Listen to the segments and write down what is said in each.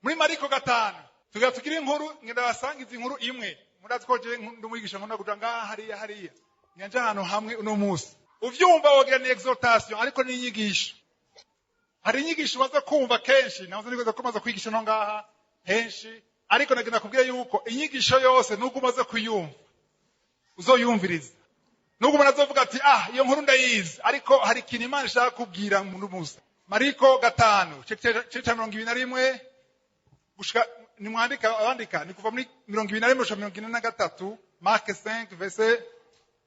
Muri Mariko 5 tugira tugire inkuru, ngenda basangiza inkuru imwe. Murazi ko je ndi umwigisha, nkunda kuja ngaha, hariya, hariya, nganje ahantu hamwe. Uno munsi uvyumva wogira ni exhortation, ariko ni inyigisho. Hari inyigisho umaze kumva kenshi, nahoze nigeze ko maze kwigisha no ngaha henshi, ariko nagenda kubwira yuko inyigisho yose, nubwo umaze kuyumva, uzoyumviriza. Nubwo umuntu azovuga ati: "Ah, iyo nkuru ndayizi," ariko hari ikintu Imana ishaka kubwira muri musa. Mariko 5, igice ca 21 gushika, nimwandika, abandika, ni kuva muri 21 gushika 43. Marc 5, verset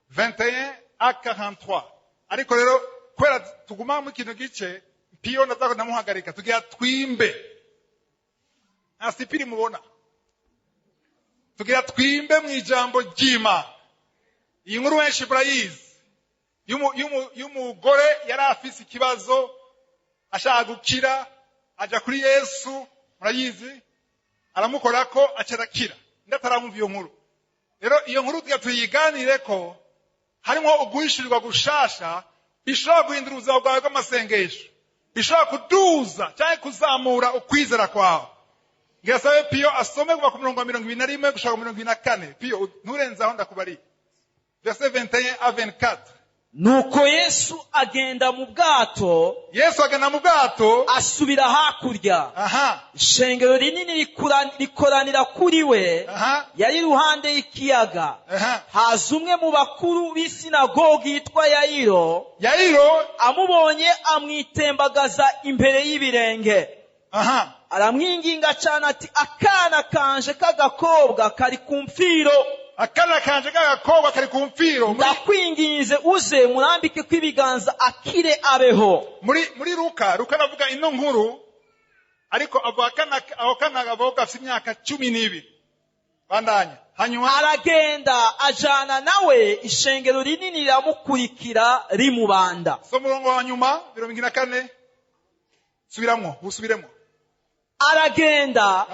21 à 43. Ariko rero kubera tuguma mu kintu gice, Piyo ndaza ndamuhagarika, tugira twimbe, nta sipiri mubona, tugira twimbe mu ijambo ry'Imana. Iyi nkuru benshi murayizi, y'umugore yari afise ikibazo, ashaka gukira, aja kuri Yesu. Murayizi, aramukorako, aca arakira. Ndataramumva iyo nkuru. Rero iyo nkuru tugira tuyiganire ko harimo uguhishurirwa gushasha bishobora guhindura ubuzima bwawe bw'amasengesho, bishobora kuduza cyangwa kuzamura ukwizera kwawe. Ngira Piyo asome kuva ku murongo wa 21 gushaka 24. Piyo, nturenze aho, ndakubariye. Verset 21 à 24. Nuko Yesu agenda mu bwato, Yesu agenda mu bwato, asubira hakurya. Ishengero rinini rikoranira kuri we. Yari iruhande y'ikiyaga. Haza umwe mu bakuru b'isinagogi yitwa Yayiro. Yayiro. Amubonye, amwitembagaza imbere y'ibirenge. Aramwinginga cyane ati: "Akana kanje k'agakobwa kari ku mfiro." Akana kanje k'agakobwa kari ku mfiro. "Ndakwinginze, uze murambike kw'ibiganza, akire abeho." Muri Luka aravuga ino nkuru, ariko avuga akana, ako kana avuga gafite imyaka 12. Bandanya hanyuma. Aragenda ajana nawe, ishengero rinini riramukurikira rimubanda. So murongo wa nyuma, 44, subiramwo, usubiremo. Aragenda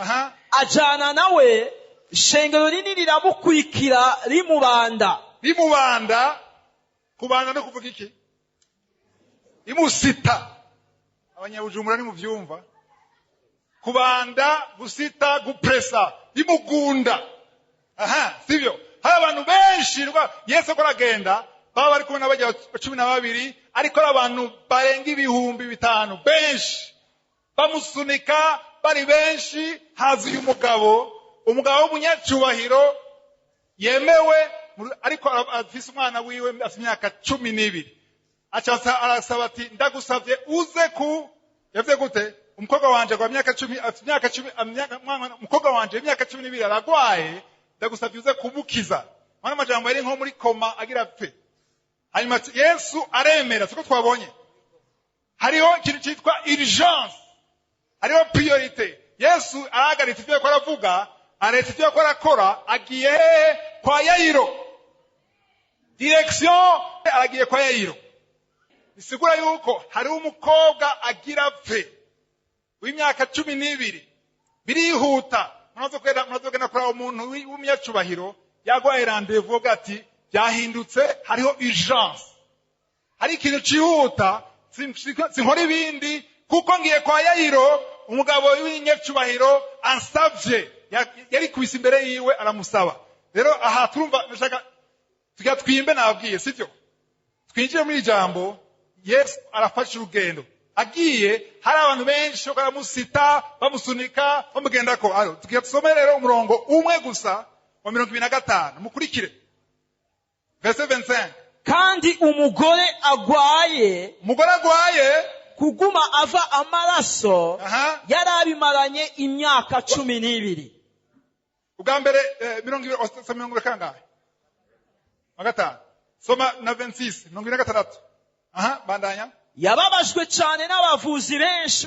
ajana nawe, ishengero rinini riramukurikira rimubanda. Rimubanda. Kubanda no kuvuga iki? Imusita. Abanyabujumbura nimuvyumva, kubanda, gusita, gupresa, rimugunda. Aha, sivyo? Hari abantu benshi Yesu ko aragenda, baba bari kumwe n'abajya 12, ariko ari abantu barenga 5000, benshi bamusunika, bari benshi. Haza uyu mugabo, umugabo w'umunyacubahiro yemewe, ariko afise umwana wiwe afise imyaka 12. Aca arasaba ati: "Ndagusavye uze ku," yavuze gute? "Umukobwa wanje agwa imyaka 10, afise imyaka 10, umukobwa wanje imyaka 12 aragwaye, ndagusavye uze kumukiza." Mwana amajambo yari nko muri coma, agira apfe. Hanyuma ati, Yesu aremera. Siko twabonye hariho ikintu cyitwa urgence, hariho priorité. Yesu arahagaritse ibyo yariko aravuga, aretse ibyo yariko arakora, agiye hehe? Kwa Yayiro. Direction, aragiye kwa Yayiro. Bisigura yuko hariho umukobwa agira apfe w'imyaka 12. Birihuta. Munazo kugenda kuraba umuntu w'umunyacubahiro yagwaye, rendez-vous, avuga ati: "Byahindutse, hariho urgence, hari ikintu cihuta, sinkora ibindi kuko ngiye kwa Yayiro, umugabo w'inyacubahiro ansavye." Yari kubisa imbere yiwe, aramusaba. Rero aha turumva ndashaka tugira twimbe, nababwiye, sivyo? Twinjire muri ijambo. Yesu arafashe urugendo, agiye, hari abantu benshi bariko baramusita, bamusunika, bamugendako. Alo, tugira tusome rero umurongo umwe gusa wa 25. Mukurikire, verset 25. Kandi umugore agwaye Umugore agwaye kuguma ava amaraso, yari abimaranye imyaka 12. Ubwa mbere 20, soma 20 kangahe? Wa gatanu. Soma na 26, 26. Aha, bandanya. Yababajwe cyane n'abavuzi benshi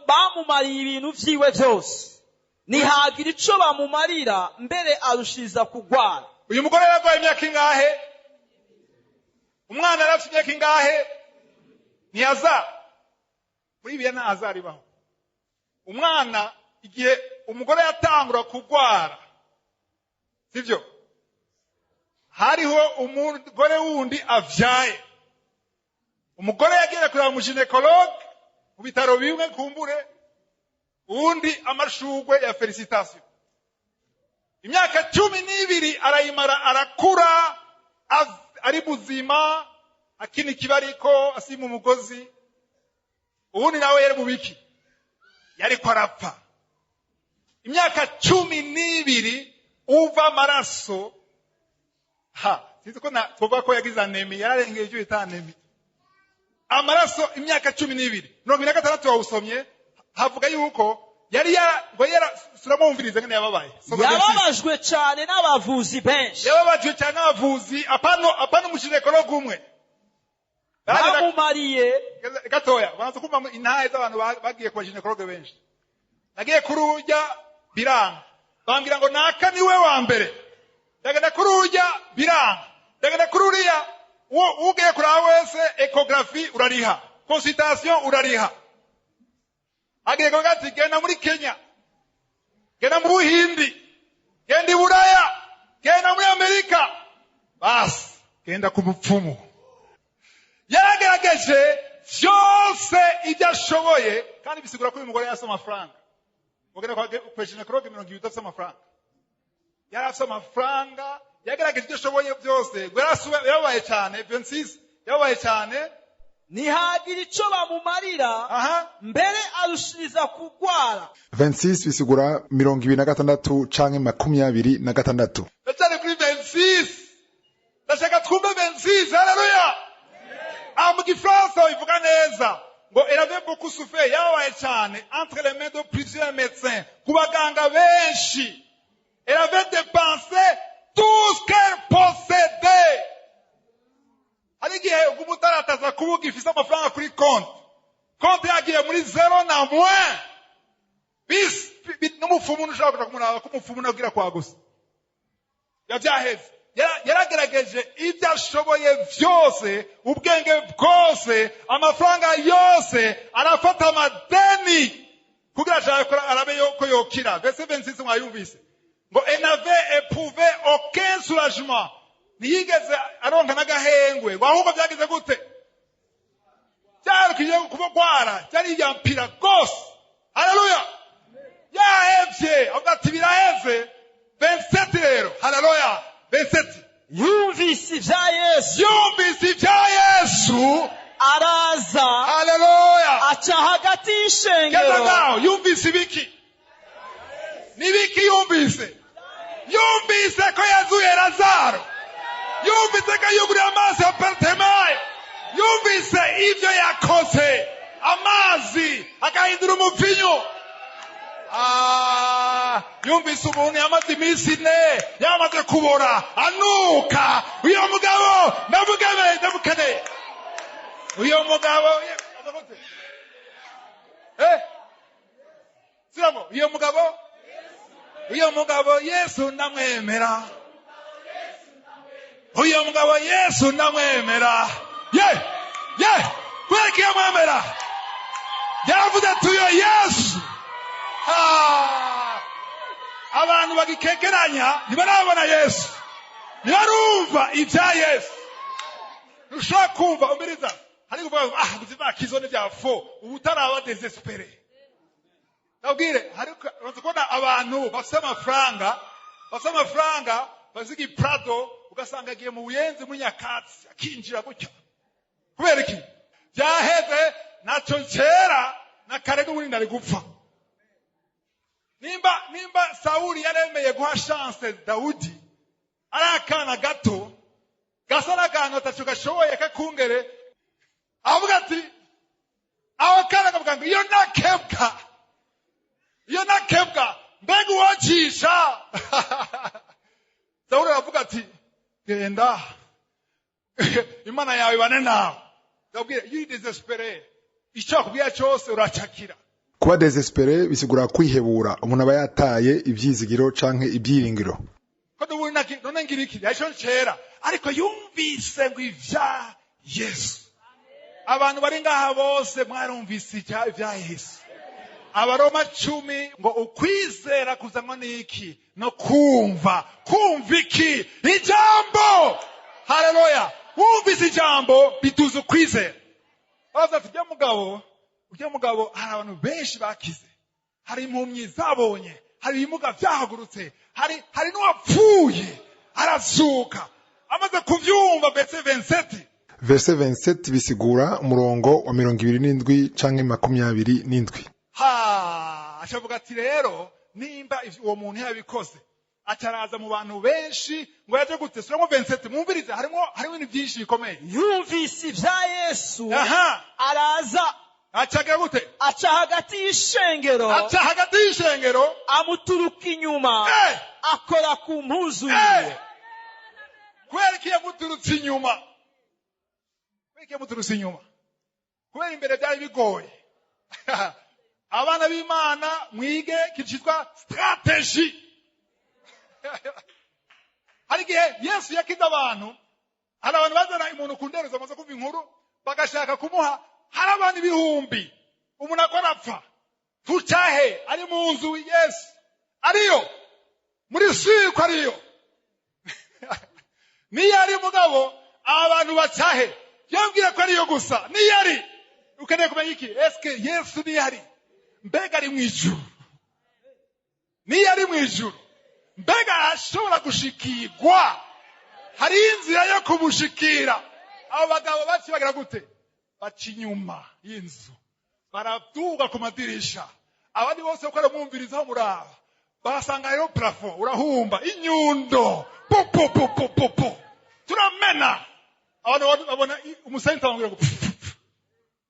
bamumariye ibintu vyiwe byose, ntihagira ico bamumarira, mbere arushiriza kugwara. Uyu mugore yaragwaye imyaka ingahe? Umwana yari afite imyaka ingahe? Ntiyaza muri bibiliya, nta azaribaho umwana. Igihe umugore yatangura kugwara, sivyo, hariho umugore wundi avyaye. Umugore yagiye kureba umugynécologue mu bitaro bimwe, kumbure. Uwundi amashugwe ya félicitation. Imyaka 12 arayimara, arakura ari muzima, akina ikibariko, asima umugozi. Uwundi nawe yari mu biki? Yariko arapfa. Imyaka 12 uva amaraso. Ha, sinzi ko tuvuga ko yagize anémie, yararengeye icyo bita anémie. Amaraso imyaka 12. 26 wawusomye, havuga yuko yari yara ngo yara turamwumviriza ngene yababaye. Soma 26. Yababajwe cyane n'abavuzi benshi. Yababajwe cyane n'abavuzi, apano apano, umu gynécologue umwe. Bamumariye. Gatoya, banza kumva intahe z'abantu bagiye ku ba gynécologue benshi. Nagiye kuri urya, biranga, bambwira ngo naka niwe wa mbere. Ndagenda kuri urya, biranga. Ndagenda kuri uriya. Uwo ugiye kuraba wese, échographie urariha, consultation urariha. Agiye kuvuga ati: "Genda muri Kenya, genda mu Buhindi, genda i Buraya, genda muri Amerika, basi genda ku mupfumu." Yaragerageje byose ibyo ashoboye, kandi bisigura ko uyu mugore yafise amafaranga. Ugenda kwa gynécologue 20 udafise amafaranga. Yari afise amafaranga, yagerageje ibyo ashoboye byose. Ngo yarababaye cyane. 26, yababaye cyane. Ntihagira icyo bamumarira, mbere arushiriza kurwara. 26 bisigura 26 canke 26. Ndacyari kuri 26, ndashaka twumve 26. Haleluya! Ah, mu gifaransa bivuga neza ngo elle avait beaucoup souffert, yababaye cyane, entre les mains de plusieurs médecins, ku baganga benshi. Elle avait dépensé tout ce qu'elle possédait. Hari igihe uguma utarataza kuvuga ifise amafaranga kuri konti, konti yagiye muri zéro na moins bisi n'umupfumu ntushobora kuja kumuraba ko umupfumu nabwira kwa gusa yavyaheze. Yaragerageje ibyo ashoboye byose, ubwenge bwose, amafaranga yose, arafata amadeni kugira ashake ko arabe ko yokira. Verset 26 mwayumvise ngo elle n'avait éprouvé aucun soulagement, ntiyigeze aronka n'agahengwe, ngo ahubwo byagize gute? Byarukije kubagwara, byari yampira rwose. Haleluya! Yahevye, avuga ati: "Biraheze." 27 rero, haleluya, 27. Yumvise ibya Yesu. Yumvise ibya Yesu. Araza, Haleluya! aca hagati Geza y'ishengero. ngaho. Yumvise ibiki? Nibiki yumvise? Yumvise ko yazuye Lazaro, yumvise ko yuguriye amaso ya Barutemayo, yumvise ibyo yakoze, amazi agahindura umuvinyu. Ah, yumvise umuntu yamaze iminsi 4 yamaze kubora, anuka. Uyo mugabo ndamukeneye, ndamukeneye uyo mugabo. Eh, siramo uyo mugabo, uyo mugabo Yesu ndamwemera, uyo mugabo Yesu ndamwemera. Ye ye, kubera ko iyo mwemera yaravuze ati: "Uyo Yesu." Ah! Abantu bagikekeranya ntibarabona Yesu, ntibarumva ibya Yesu. Ntushobora kumva, umviriza, hari kuvuga ngo: "Ah, ubuzima kizo ni bya faux." Ubu utaraba désespéré. Ndabwire, hari umaze kubona abantu bafite amafaranga, bafite amafaranga, bafite igiprado, ugasanga agiye mu buyenzi muri nyakatsi, akinjira gutya. Kubera iki? Byaheze, ntacyo kera na kare, n'ubundi nari gupfa. Nimba Sawuli yaremeye guha chance Dawudi ari akana gato gasa n'akantu ataco gashoboye kakungere, avuga ati aho kana kavuga ngo: "Iyo nakebwa, iyo nakebwa, mbega uwocisha." Sawuli aravuga ati: "Genda, Imana yawe ibane nawe." Ndabwira, iyo uri désespéré, icyo bakubwira cyose uracakira. Kuba désespéré bisigura kwihebura, umuntu aba yataye ivyizigiro canke ibyiringiro. Ko n'ubundi none ngira iki yaco ncera? Ariko yumvise ngo ivya Yesu. Abantu bari ngaha bose mwarumvise ibya Yesu. Abaroma 10 ngo ukwizera kuzanwa n'iki? No kumva. Kumva iki? Ijambo. Haleluya! Wumvise ijambo, bituza ukwizera. Bavuze ati: "Ujya mugabo, ujya mugabo, hari abantu benshi bakize." Hari impumyi zabonye, hari ibimuga vyahagurutse, hari n'uwapfuye arazuka. Amaze kuvyumva, verset 27. Verset 27 bisigura umurongo wa 27 canke 27. Ha, ashavuga ati rero nimba uwo muntu yabikoze, acaraza mu bantu benshi ngo yaje gute? Subiramwo 27, mwumvirize, harimo ibintu byinshi bikomeye. Yumvise ibya Yesu, araza. Acagira gute? Aca hagati y'ishengero. Aca hagati y'ishengero. Amuturuka inyuma, akora ku mpuzu yiwe. Kubera ko yamuturutse inyuma, kubera ko yamuturutse inyuma, kubera imbere byari bigoye. Abana b'Imana, mwige ikintu cyitwa stratégie. Hari igihe Yesu yakiza abantu, hari abantu bazana umuntu ku nderezo, bamaze kumva inkuru bagashaka kumuha. Hari abantu ibihumbi, umuntu akora apfa, tucahe? Ari mu nzu, Yesu ariyo, muri siko ariyo, niyo ari mugabo aba bantu bacahe? Yambwira ko ariyo gusa, niyo ari. Ukeneye kumenya iki? Eske Yesu niyo ari? Mbega ari mu ijuru? Niyo ari mu ijuru, mbega ashobora gushikirwa? Hari inzira yo kumushikira? Abo bagabo baci bagira gute? Baca inyuma y'inzu, baraduga ku madirisha, abandi bose uko baramwumvirizaho muraba, basanga hariho plafond, urahumba inyundo, pu pu pu pu pu pu, turamena. Abantu babona umusenyi bamubwira ngo pfu, pfu, pfu.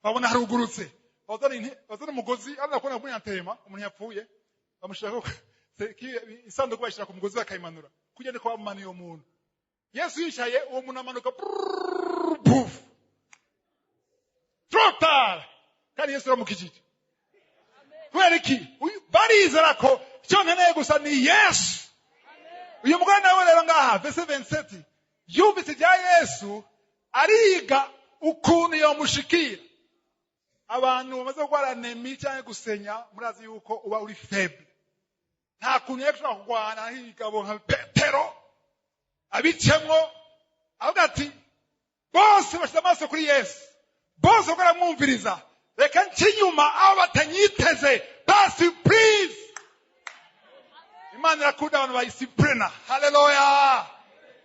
Babona harugurutse, bazana umugozi. Hano kubona umuntu yatema, umuntu yapfuye bamushyiraho isanduku, bayishyira ku mugozi bakayimanura kugira ngo bamumanuye uwo muntu. Yesu yicaye, uwo muntu amanuka, brrrr, puf, trop tard, kandi Yesu aramukijije. Kubera iki? Barizera ko icyo nkeneye gusa ni Yesu. Uyu mugore nawe rero ngaha, verset 27, yumvise ibya Yesu, ariga ukuntu yomushikira. Abantu bamaze kurwara anémie cyangwa gusenya, murazi yuko uba uri faible, nta kuntu yari ushobora kurwana nk'igabo nka Petero abicemwo. Avuga ati bose bashyize amaso kuri Yesu, bose bako baramwumviriza, reka nce inyuma aho batanyiteze, ba surprise. Imana irakunda abantu bayisipurena. Haleluya!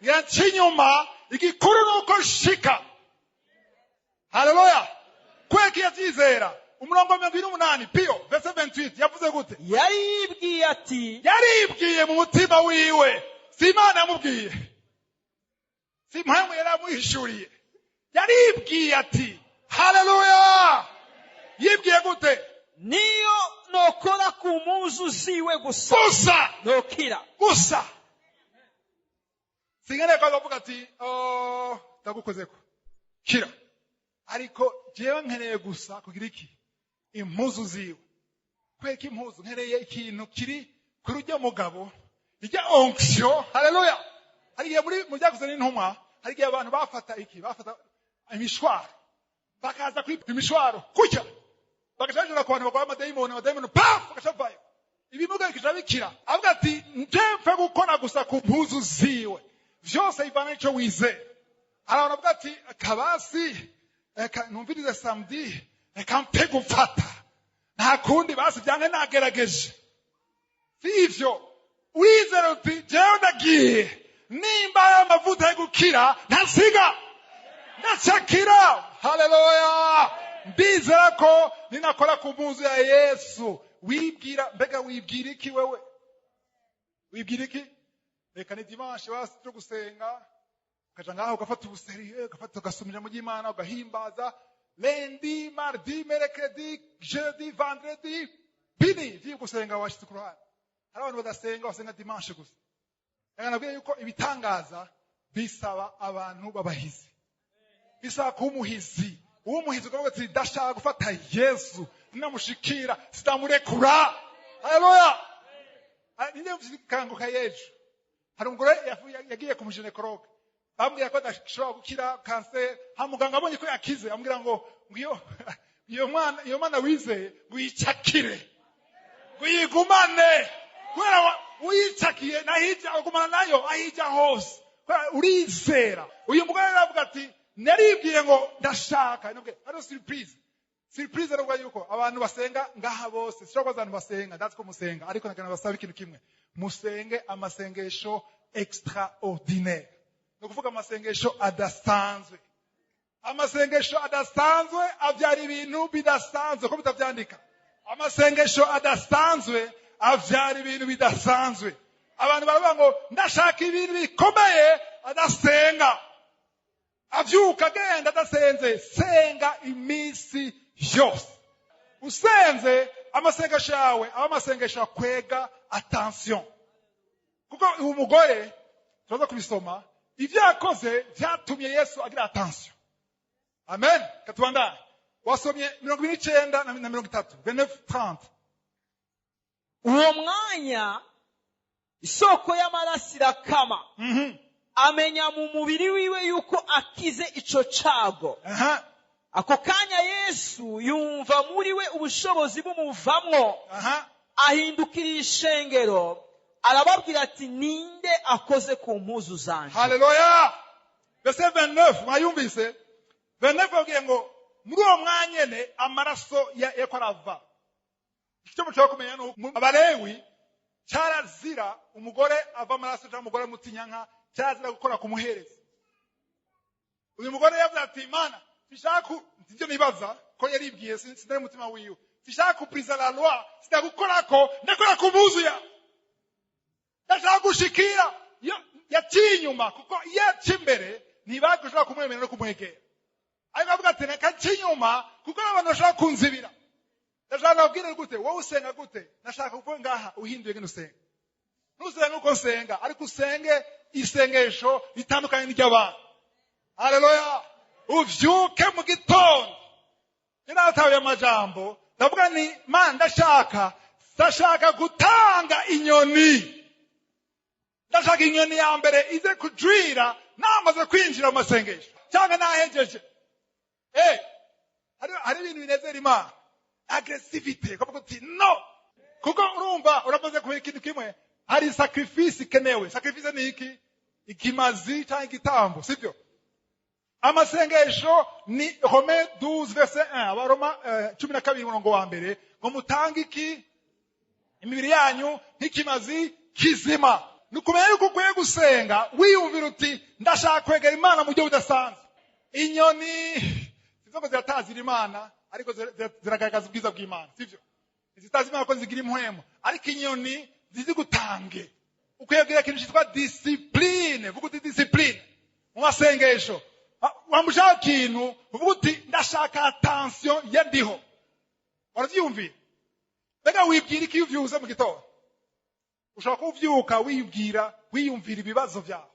Ngira nce inyuma, igikuru ni uko nshika. Haleluya! Kubera ko yabyizera. Umurongo wa 28, piyo, verset 28, yavuze gute? Yari yibwiye ati: Yaribwiye mu mutima wiwe, si Imana yamubwiye, si impamvu yari amuhishuriye. Yaribwiye ati, haleluya, yibwiye gute? Niyo nokora ku mpuzu ziwe gusa, gusa, nokira. Gusa sinkeneye ko bavuga ati: "Oh, ndagukozeko kira," ariko jewe nkeneye gusa kugira iki? Impuzu ziwe. Kubera ko impuzu, nkeneye ikintu kiri kuri ujya mugabo, ijya onction. Haleluya! Hari igihe muri mu Byakozwe n'Intumwa, hari igihe abantu bafata iki, bafata imishwaro, bakaza kuri imishwaro kutya, bagaca bajana ku bantu barwaye amadayimoni, amadayimoni paf, bagaca bavayo, ibimuga bikaja bikira. Avuga ati nje mfe gukora gusa ku mpuzu ziwe. Vyose bivana n'ico wizeye. Hari abantu bavuga ati kabasi, reka numvirize samedi, reka mpe gufata, nta kundi, basi byange nagerageje. Si ivyo, wizera uti jewe ndagiye, nimba ari amavuta yo gukira ntasiga, ndacakira. Haleluya! Ndizera ko ninakora ku mpuzu ya Yesu. Wibwira, mbega wibwira iki wewe? Wibwira iki? Reka ni dimanche basi cyo gusenga, ukaja ngaho ugafata ubusérieux, ugafata ugasoma ijambo ry'Imana, ugahimbaza lundi, mardi, mercredi, jeudi, vendredi, bini vyo gusenga washitse ku ruhande. Hari abantu badasenga, basenga dimanche gusa. Reka nabwiye yuko ibitangaza bisaba abantu babahizi, bisaba kuba umuhizi. Uba umuhizi, ukavuga ati ndashaka gufata Yesu, namushikira sitamurekura. Haleluya! Ninde mfite yejo? Hari umugore yagiye ku mugynécologue, bambwira ko adashobora gukira kanseri. Ha muganga abonye ko yakize, amubwira ngo iyo mwana, iyo mana wizeye, ngo uyicakire, ngo uyigumane, kubera uyicakiye nahijya ugumana nayo ahijya hose, kubera urizera. Uyu mugore rero aravuga ati naribwiye ngo ndashaka. Nubwo ari surprise. Surprise rero yuko abantu basenga ngaha bose, sishobora kubaza abantu basenga, ndazi ko musenga, ariko nagana basaba ikintu kimwe: musenge amasengesho extraordinaire, ni ukuvuga amasengesho adasanzwe. Amasengesho adasanzwe avyara ibintu bidasanzwe. Ko bitavyandika, amasengesho adasanzwe avyara ibintu bidasanzwe. Abantu baravuga ngo ndashaka ibintu bikomeye, adasenga, avyuka agenda adasenze. Senga iminsi yose. Usenze, amasengesho yawe aba amasengesho akwega attention, kuko uyu mugore turaza kubisoma, ibyo yakoze byatumye Yesu agira attention. Amen. Katubandanye. Wasomye 29 na 30, 29, 30. Uwo mwanya isoko y'amaraso irakama, amenya mu mubiri wiwe yuko akize ico cago. Ako kanya Yesu yumva muri we ubushobozi bumuvamwo, ahindukira ishengero, arababwira ati: "Ninde akoze ku mpuzu zanje?" Haleluya! Verset 29, mwayumvise? 29 babwiye ngo muri uwo mwanya nyene amaraso yako arava. Icyo mushobora kumenya ni uko Abalewi cyarazira umugore ava amaraso cyangwa umugore mutinyanka, cyarazira gukora ku muherezi. Uyu mugore yavuze ati: "Mana, sishaka." Ibyo nibaza ko yaribwiye, sinari umutima wiwe: "Sishaka kubriser la loi, sinagukorako, ndakora ku mpuzu yawe, ndashaka gushikira." Yaciye inyuma, kuko iyo yaca imbere ntibagushobora kumwemera no kumwegera. Ariko avuga ati: "Reka nce inyuma, kuko abantu bashobora kunzibira." Ndashaka nabwire gute? Wowe usenga gute? Ndashaka kuvuga ngaha uhinduye ngene usenga. Ntusenga uko nsenga, ariko usenge isengesho ritandukanye n'iry'abantu. Haleluya! Uvyuke mu gitondo. Natawe amajambo, ndavuga ni: "Mana, ndashaka gutanga inyoni, ndashaka inyoni ya mbere ize kujwira namaze kwinjira mu masengesho cyangwa nahejeje." Hari ibintu binezera Imana, agressivité, ukavuga uti: "No." Kuko urumva uramaze kumenya ikintu kimwe: hari sacrifice ikenewe. Sacrifice ni iki? Ikimazi cyangwa igitambo, sibyo? Amasengesho ni Romains 12 verset 1, Abaroma 12 umurongo wa mbere, ngo mutange iki? Imibiri yanyu nk'ikimazi kizima. Ni ukumenya yuko ukwiye gusenga wiyumvira uti: "Ndashaka kwegera Imana mu buryo budasanzwe." Inyoni sizo ngo ziratazira Imana, ariko ziragaragaza ubwiza bw'Imana, sibyo? Zitazi Imana ko zigira impwemu, ariko inyoni zizi gutange. Ukwiye kugira ikintu cyitwa discipline. Vuga uti: "Discipline mu masengesho." Wamushaka ikintu, uvuga uti: "Ndashaka attention ya ndiho." Waravyiyumvira? Mbega wibwira iki iyo uvyutse mu gitondo? Ushobora kuba uvyuka wibwira, wiyumvira ibibazo vyawe,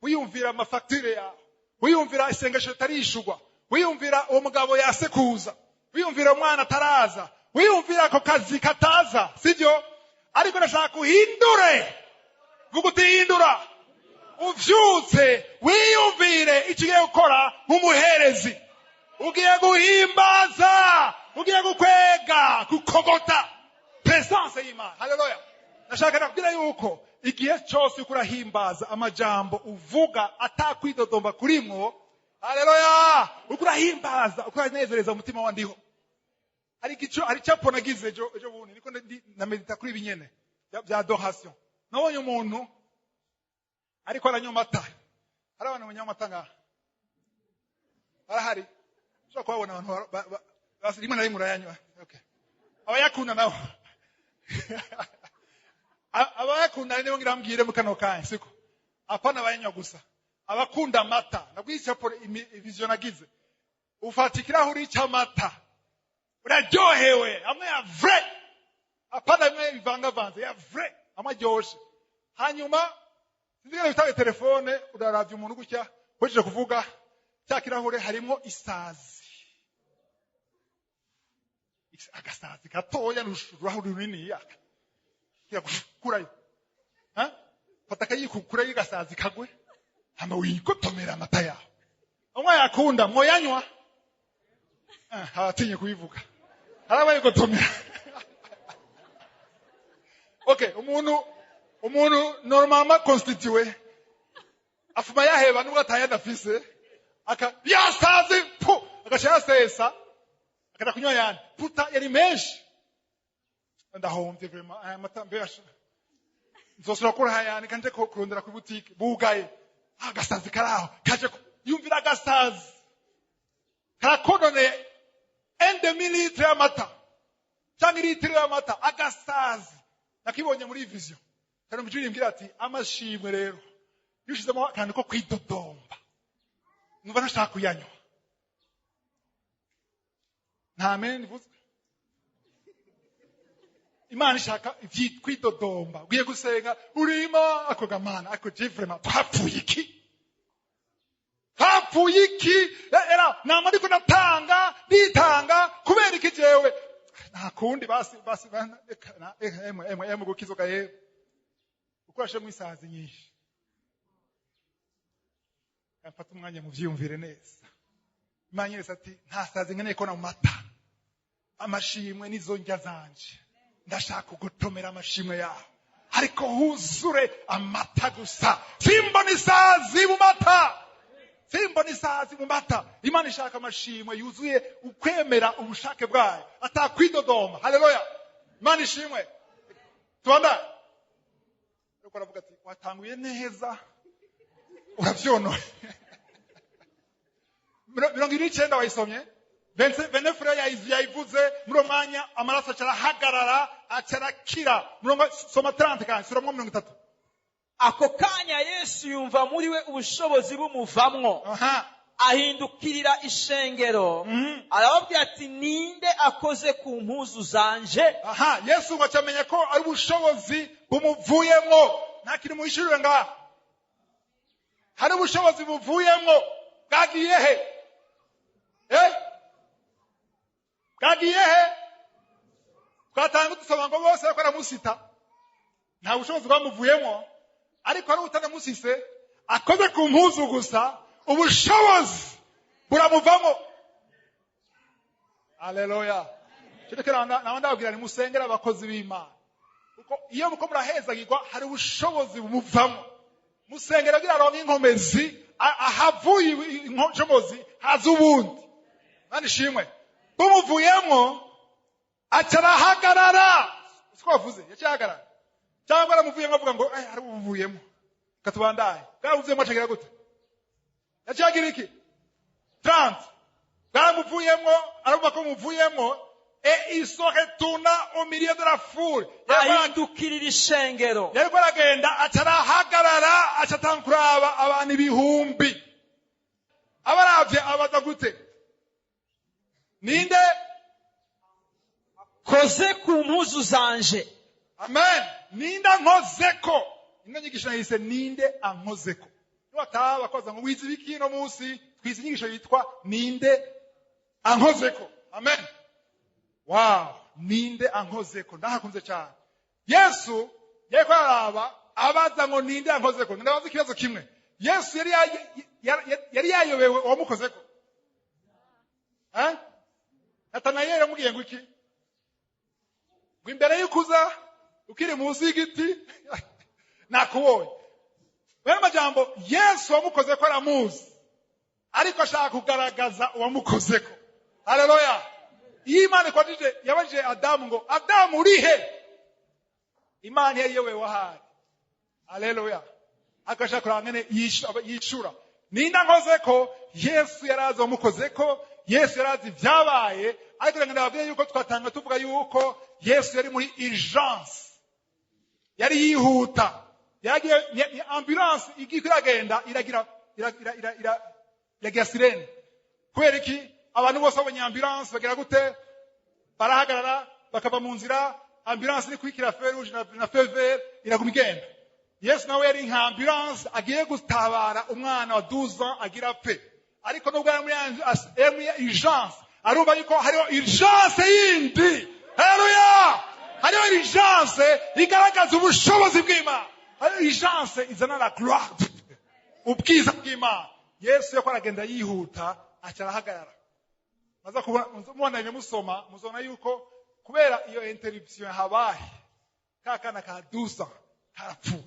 wiyumvira amafagitire yawe, wiyumvira isengesho ritarishurwa, wiyumvira uwo mugabo yasekuza, wiyumvira umwana ataraza, wiyumvira ako kazi kataza, sibyo? Ariko ndashaka uhindure. Vuga uti: "Hindura." Uvyutse wiyumvire icyo ugiye gukora nk'umuherezi. Ugiye guhimbaza, ugiye gukwega, gukogota presence y'Imana. Haleluya! Ndashaka nakubwira yuko igihe cyose uriko urahimbaza, amajambo uvuga atakwidodomba kurimwo. Haleluya! Uriko urahimbaza, uriko uranezereza umutima wa ndiho. Hari igico, hari icapo nagize ejo bundi, niko na medita kuri ibi nyene bya adoration. Nabonye umuntu ariko aranywa amata. Hari abantu banywa amata ngaha? Barahari? Ushobora kuhabona abantu rimwe na rimwe urayanywa. Okay. Abayakunda nabo, abayakunda nibo ngira mbwire mu kano kanya, siko? Apana abayanywa gusa, abakunda amata. Nabwiye icapo, vision nagize: ufata ikirahuri cy'amata, uraryohewe, amwe ya vrai, apana bimwe bivangavanze, ya vrai, amwe aryoshe. Hanyuma sinzi witabe telefone, uraravya umuntu gutya, uhejeje kuvuga, cya kirahure harimo isazi, agasazi gatoya, ururahuri runini kurayo. Fata akayiko kurayo igasazi kagwe, hama wikotomera amata yawe. Umwe yakunda mwoyanywa, abatinye kubivuga, hari abayigotomera. Okay, umuntu normalement constitué afuma yaheba nubwo ataye adafise aka yasazi pu, agaca yasesa. Akaja kunywa ayandi, puta yari menshi. Ndahombye vraiment, aya mata mbega nzosubira gukora ayandi kanje kurondera ku butike bugaye. Agasazi karaho kaje yumvira agasazi karakononeye un demi litre y'amata cyangwa litiro y'amata. Agasazi nakibonye muri vision kandi umujyi imbwira ati amashimwe rero iyo ushizemo akantu ko kwidodomba, numva ntashaka kuyanywa. Nta mene nivuze. Imana ishaka kwidodomba. Ugiye gusenga urimo ako gamana ako je vraiment, twapfuye iki? Twapfuye iki? Era nama ndiko natanga, nitanga kubera iki? Jewe nta kundi, basi basi emwe emwe emwe, gukizoka yewe ukorashemo isazi nyinshi. Mfata umwanya muvyiyumvire neza. Imana nyeretse ati nta sazi nkeneye ko mu mata. Amashimwe nizo ndya zanje. Ndashaka kugutomera amashimwe yawe, ariko huzure amata gusa. Simbona isazi mu mata, simbona isazi mu mata. Imana ishaka amashimwe yuzuye ukwemera ubushake bwayo, atakwidodoma. Haleluya, Imana ishimwe. Tubandanye. Ariko aravuga ati watanguye neza, uravyonora. 29 wayisomye, venefure yayivuze. Muri uwo mwanya amaraso aca arahagarara, aca arakira. Murongo soma 30 kandi suramwo 30. Ako kanya Yesu yumva muri we ubushobozi bumuvamwo. Ahindukirira ishengero, arababwira ati ninde akoze ku mpuzu zanje? Aha, Yesu ngo acamenya ko ari ubushobozi bumuvuyemwo. Nta kintu muhishurire ngaha. Hari ubushobozi buvuyemwo. Bwagiye he? Bwagiye he? Twatanga dusoma ngo bose bariko baramusita, nta bushobozi bwamuvuyemwo, ariko ari utanamusise akoze ku mpuzu gusa, ubushobozi buramuvamo. Aleluya. Nawe ndababwira ni musengera abakozi b'Imana, kuko iyo muko murahezagirwa hari ubushobozi bumuvamo. Musengera kugira aronke inkomezi. Ahavuye inkomezi haza ubundi. Imana ishimwe. Bumuvuyemwo aca arahagarara. Siko bavuze? Yaciye ahagarara cyangwa aramuvuyemo avuga ngo hari ubuvuyemo katubandaye? Bwaramuvuyemo acagira gute? Yaciye agira iki? 30 bwaramuvuyemo, aravuga ko muvuyemo. Et il se retourna au milieu de la foule. Ahindukirira ishengero. Yariko aragenda, aca arahagarara, aca atanga kuraba abantu ibihumbi. Abaravye abaza gute? Ninde koze ku mpuzu zanje? Amen. Ninde ankozeko? Ino nyigisho nayise "Ninde ankozeko". Niwataba bakoza ngo wize ibiki ino munsi? Twize inyigisho yitwa "Ninde ankozeko". Amen. Wow, ninde ankozeko? Ndahakunze cyane. Yesu yariko araraba, abaza ngo ninde ankozeko? Ndabaza ikibazo kimwe: Yesu yari yayobewe uwamukozeko? Eh? Natanayeli yamubwiye ngo iki? Ngo imbere y'ukuza ukiri munsi y'igiti nakubonye. Bene amajambo, Yesu wamukozeko aramuzi, ariko ashaka kugaragaza uwamukozeko. Haleluya. Iyo Imana ikwajije, yabajije Adamu ngo Adamu urihe? Imana yari wahari. Haleluya. Akashaka kuraba ngene yishura ninda nkozeko. Yesu yarazi wamukozeko, Yesu yarazi ibyabaye, ariko reka ndababwire yuko twatanga tuvuga yuko Yesu yari muri urgence, yari yihuta. Yagiye ni ambulance igiye iragenda, iragira iragira sirene. Kubera iki? Abantu bose babonye ambulance bagira gute? Barahagarara, bakava mu nzira. Ambulance iri kwikira feu rouge na feu vert, iraguma igenda. Yesu nawe yari nka ambulance agiye gutabara umwana wa 12 ans agira pe. Ariko nubwo yari muri urgence, arumva yuko hariho urgence yindi. Haleluya. Hariho urgence igaragaza ubushobozi bw'Imana, hariho urgence izana la gloire de Dieu, ubwiza bw'Imana. Yesu yako aragenda yihuta, aca arahagarara. Maze kubona mubona ibyo musoma, muzobona yuko kubera iyo interruption habaye, ka kana ka 12 karapfuye,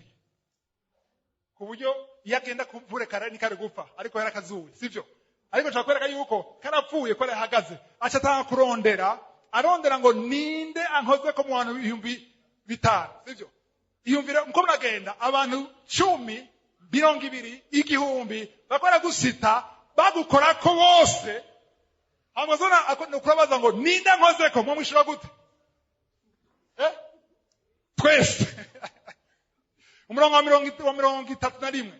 ku buryo iyo agenda kuvure kare ntikari gupfa, ariko yarakazuye, sivyo? Ariko nshaka kwereka yuko karapfuye ko arahagaze, aca atanga kurondera, arondera ngo ninde ankoze ko mu bantu 5000, sivyo? Iyumvira uko muragenda abantu 10, 20, 1000 bakora gusita bagukora ko bose. Amazona akurabaza ngo ninde ankoze ko, mwamwishura gute? Twese. Umurongo wa 31.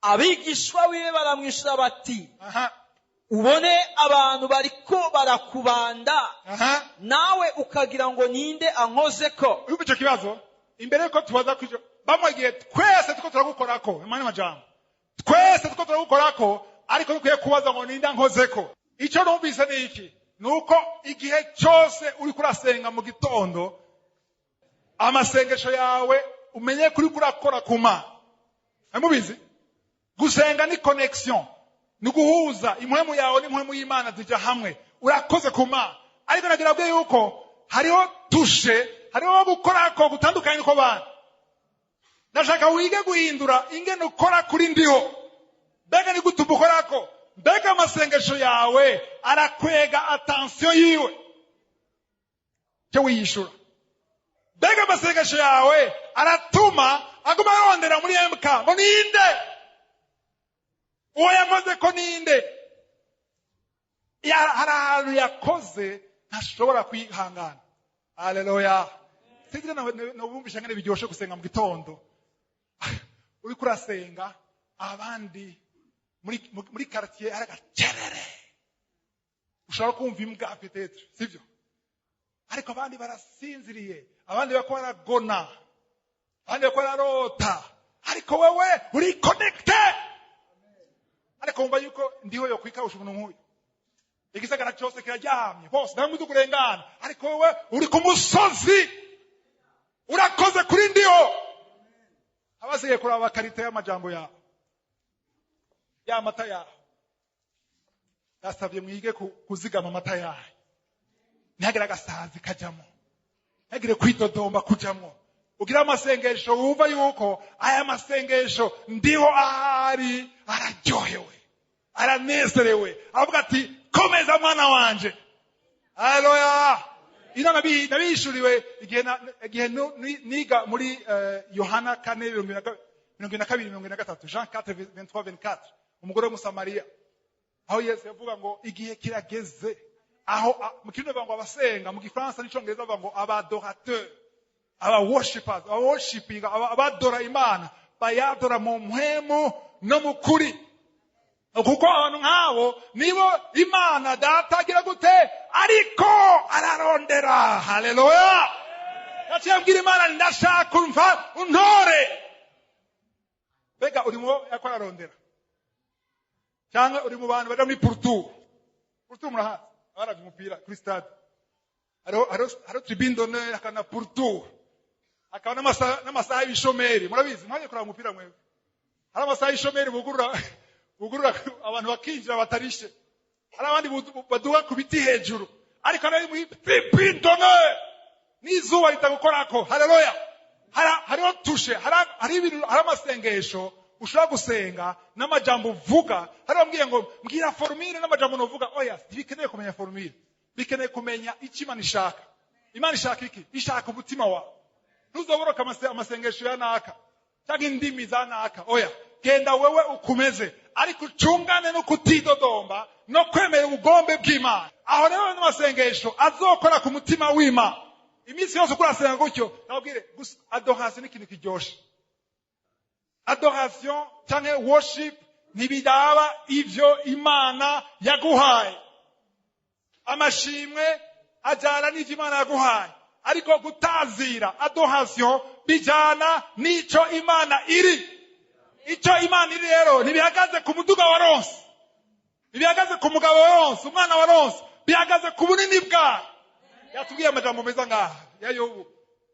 Abigishwa biwe baramwishura bati, ubone abantu bariko barakubanda, nawe ukagira ngo ninde ankoze ko. Urumva ico kibazo? Imbere yuko tubaza kwijo bamwegiye twese tuko turagukorako, imana majambo. Twese tuko turagukorako, ariko dukwiye kubaza ngo ninde ankoze ko. Ico numvise ni iki? Nuko igihe cyose uri kurasenga mu gitondo, amasengesho yawe umenye kuri kurakora kuma. Amubizi? Gusenga ni connection, ni guhuza impwemu yawe n'impwemu y'Imana zija hamwe. Urakoze kuma. Ariko nagira bwe yuko hariho tushe, hariho gukora ko gutandukanye ko bana. Ndashaka wige guhindura ingene ukora kuri ndiho. Mbega ni gute ubukorako? Mbega amasengesho yawe arakwega attention yiwe cyo wiyishura. Mbega amasengesho yawe aratuma aguma arondera muri MK ngo ninde uwo yakoze ko ninde. Hari ahantu yakoze ntashobora kwihangana. Haleluya. Sinzi nabumvisha ngene biryoshe gusenga mu gitondo. Uriko urasenga abandi muri quartier hari agacerere, ushobora kumva imbwa peut-être, sivyo? Ariko abandi barasinziriye, abandi bako baragona, abandi bako bararota, ariko wewe uri connecté. Ariko wumva yuko ndiho yo kwikawusha umuntu nk'uyu, igisagara cyose kiraryamye bose nta muduga urengana, ariko wewe uri ku musozi, urakoze kuri ndiho. Abasigaye kuraba karite y'amajambo yawe, ya mata yawe. Nasabye mwige kuzigama amata yawe, ntihagire agasazi kajamo, ntihagire kwidodomba kujamo. Ugira amasengesho wumva yuko aya masengesho ndiho ahari, araryohewe, aranezerewe, avuga ati komeza mwana wanje. Haleluya. Ino nabishuriwe igihe niga muri Yohana 4:22-23, Jean 4:23-24, umugore w'Umusamariya, aho Yesu yavuga ngo igihe kirageze aho mu kirundi bavuga ngo abasenga, mu gifaransa n'icongereza bavuga ngo abadorateur, aba worshipers, aba worshiping, abadora Imana, bayadora mu mpwemu no mu kuri. Kuko abantu nk'abo nibo Imana Data agira gute? Ariko ararondera. Haleluya. Yaciye abwira Imana, ndashaka umva untore. Mbega urimo yako ararondera, cyangwa uri mu bantu baja muri pourtour? Pourtour murahazi, abaravye umupira kuri stade, hariho tribune d'honneur, hakaba na pourtour, hakaba n'amasaha y'ibishomeri. Murabizi, mwaje kuraba umupira mwebwe, hari amasaha y'ishomeri bugurura abantu bakinjira batarishe, hari abandi baduga ku biti hejuru, ariko ari muri tribune d'honneur n'izuba ritagukorako. Haleluya. Hariho tushe, hari ibintu, hari amasengesho ushobora gusenga n'amajambo uvuga. Hari abambwiye ngo mbwira formule n'amajambo nuvuga. Oya, ntibikeneye kumenya formule, bikeneye kumenya icyo Imana ishaka. Imana ishaka iki? Ishaka umutima wawe. Ntuzoboroka amasengesho ya naka cyangwa indimi za naka. Oya, genda wewe ukomeze, ariko ucungane no kutidodomba no kwemera ubugombe bw'Imana. Aho rero n'amasengesho azokora ku mutima w'Imana. Iminsi yose uko urasenga gutyo, nababwire adoration ni ikintu kiryoshe. Adoration cyangwa worship ntibidaba ivyo Imana yaguhaye. Amashimwe ajyana n'ivyo Imana yaguhaye, ariko gutazira adoration bijyana n'ico Imana iri. Ico Imana iri rero ntibihagaze ku muduga wa ronse, ntibihagaze ku mugabo wa ronse, umwana wa ronse, bihagaze ku bunini bwayo. Yatubwiye amajambo meza ngaha ya Yobu.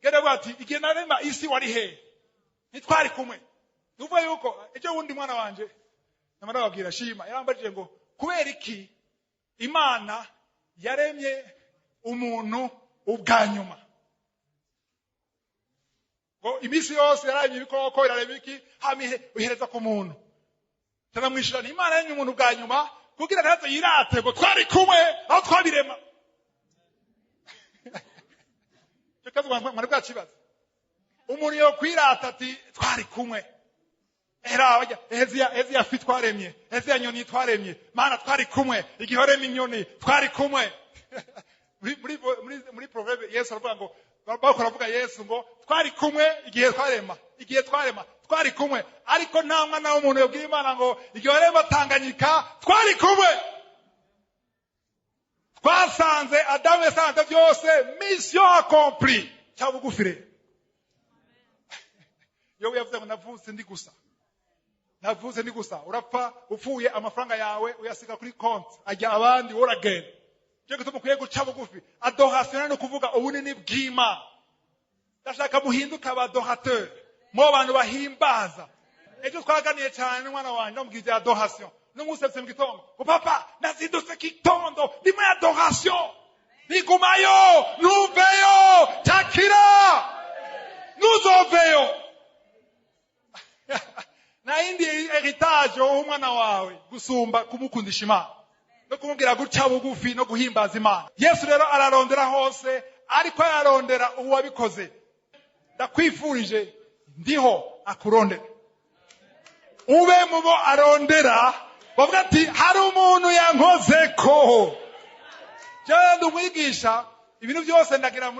Genda ati igihe narema isi wari he? Ntitwari kumwe. Nuvuga yuko ejo wundi mwana wanje namara babwira shima yarambajije ngo kubera iki Imana yaremye umuntu ubwa nyuma? Ngo imisi yose yaremye ibikoko, irarema iki, hamihe ihereza ku muntu. Tanamwishura nti Imana yaremye umuntu bwa nyuma kugira ntazo yirate ngo twari kumwe aho twabirema. Icyo kibazo mwari bwakibaza. Umuntu yokwirata ati twari kumwe, era bajya eziya fi twaremye, eziya nyoni twaremye, Mana twari kumwe igihe waremye inyoni twari kumwe. Muri proverbe Yesu aravuga ngo, bakora avuga Yesu ngo twari kumwe igihe twarema, igihe twarema twari kumwe, ariko nta mwana w'umuntu yobwira Imana ngo igihe warema Tanganyika twari kumwe. Twasanze Adamu yasanze byose, mission accomplie. Cya bugufi rero. Yobu yavuze ngo navutse ndi gusa, navutse ndi gusa. Urapfa upfuye, amafaranga yawe uyasiga kuri konti ajya abandi, wowe uragenda. Cyo gituma ukwiye guca bugufi. Adoration ni ukuvuga ubunini bw'Imana. Ndashaka muhinduke abadorateur, mu bantu bahimbaza. Ejo twaganiye cyane n'umwana wanjye, ndamubwira ibya adoration. N'umusetse mu gitondo ngo papa nazindutse gitondo ndi muri adoration, nigumayo ntuveyo, cyakira ntuzoveyo. Na yindi heritage w'umwana wawe gusumba kumukundisha Imana no kumubwira guca bugufi no guhimbaza Imana. Yesu rero ararondera hose, ariko ararondera uwabikoze. Ndakwifurije ndiho akurondera, ube mubo arondera, bavuga ati hari umuntu yankozeko. Jewe ndi umwigisha, ibintu byose ndagira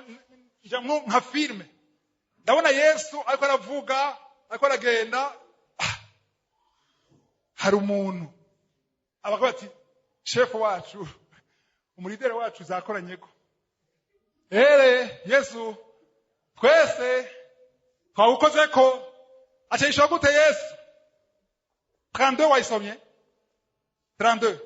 nja nka filme. Ndabona Yesu ariko aravuga, ariko aragenda, hari umuntu abavuga ati shefu wacu, umulideri wacu zakoranyeko. Ere Yesu twese twawukozeko. Aca gute Yesu? 32 wayisomye? 32.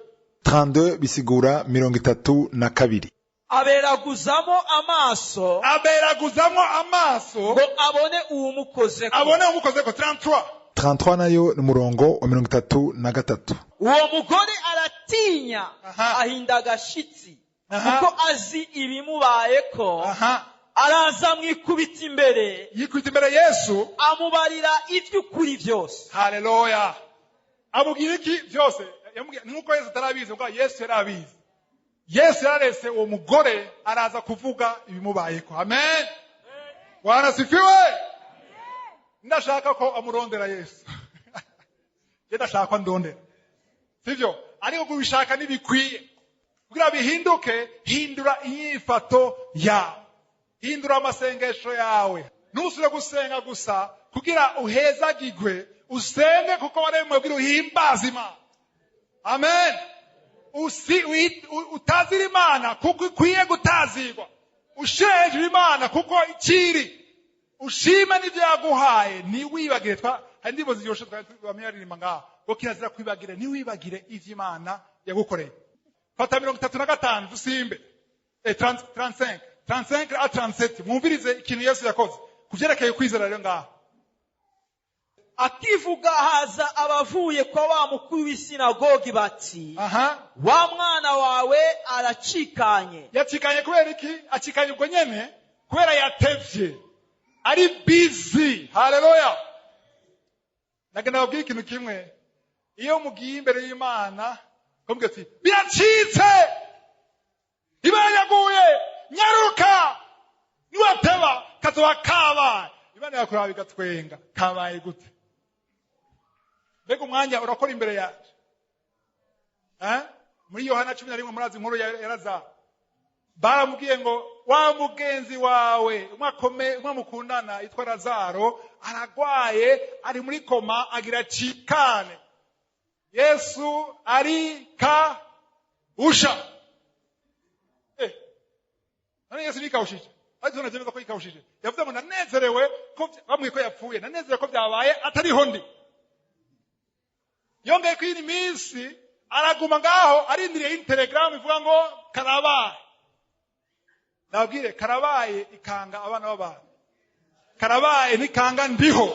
32 bisigura 32. Aberaguzamo amaso, aberaguzamo amaso ngo abone uwumukozeko. Abone uwumukozeko. 33. 33 nayo ni umurongo wa 33. Uwo mugore aratinya, ahinda agashitsi, kuko azi ibimubayeko. Araza amwikubita imbere, yikubita imbere Yesu, amubarira iby'ukuri byose. Haleluya. Amubwira iki byose? Nkuko Yesu atarabizi, kuko Yesu yarabizi. Yesu yararese uwo mugore araza kuvuga ibimubayeko. Amen. Bwana sifiwe. Ndashaka ko amurondera Yesu. Je ndashaka ko andondera, sivyo? Ariko kubishaka ntibikwiye. Kugira bihinduke, hindura inyifato yawe, hindura amasengesho yawe. Ntusubire gusenga gusa kugira uhezagigwe, usenge kuko waremwe kugira uhimbaze Imana. Amen. Utazira Imana kuko ikwiye gutazirwa, ushire hejuru Imana kuko ikiri, ushime n'ibyo yaguhaye, ntiwibagire. Hari indirimbo ziryoshe twamyaririmba ngaha ngo kirazira kwibagire, ntiwibagire ivyo Imana yagukoreye. Fata 35 dusimbe 35 35 a 37, mwumvirize ikintu Yesu yakoze kuvyerekeye kwizera rero ngaha. Akivuga haza abavuye kwa wa mukuru w'isinagogi bati, wa mwana wawe aracikanye. Yacikanye kubera iki? Acikanye ubwo nyene kubera yatevye, ari busy. Haleluya. Nagenda babwira ikintu kimwe, iyo mugiye imbere y'Imana ukamubwira ati biracitse, Imana yaguye, nyaruka, niwateba kazoba kabaye. Imana yakuraba igatwenga, kabaye gute? Mbega umwanya urakora imbere yacu. Muri Yohana 11 murazi inkuru ya Lazaro. Baramubwiye ngo wa mugenzi wawe umwe mukundana yitwa Lazaro aragwaye, ari muri koma, agira cikane. Yesu ari ka usha. None Yesu nikawushije. Ariko tunavyemeza ko yikawushije. Yavuze ngo nanezerewe ko bamwe ko yapfuye, nanezerewe ko byabaye atariho ndi. Yongeye ko iyi minsi araguma ngaho arindiriye telegram ivuga ngo karabaye. Nabwire karabaye ikanga abana b'abantu. Karabaye nikanga ndiho.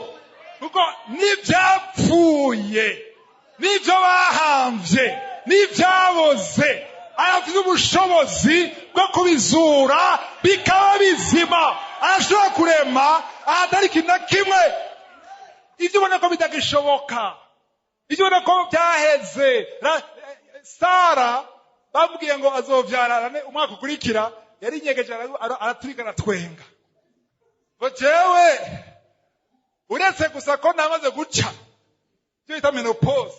Kuko nibyapfuye, nibyo bahamvye, nibyaboze, arafite ubushobozi bwo kubizura bikaba bizima. Arashobora kurema ahatari ikintu na kimwe. Ibyo ubona ko bitagishoboka, Ibyo ubona ko byaheze. Sara bamubwiye ngo azovyara umwaka ukurikira, yarinyegeje araturika aratwenga. Ngo jewe uretse gusa ko namaze guca ibyo bita menopause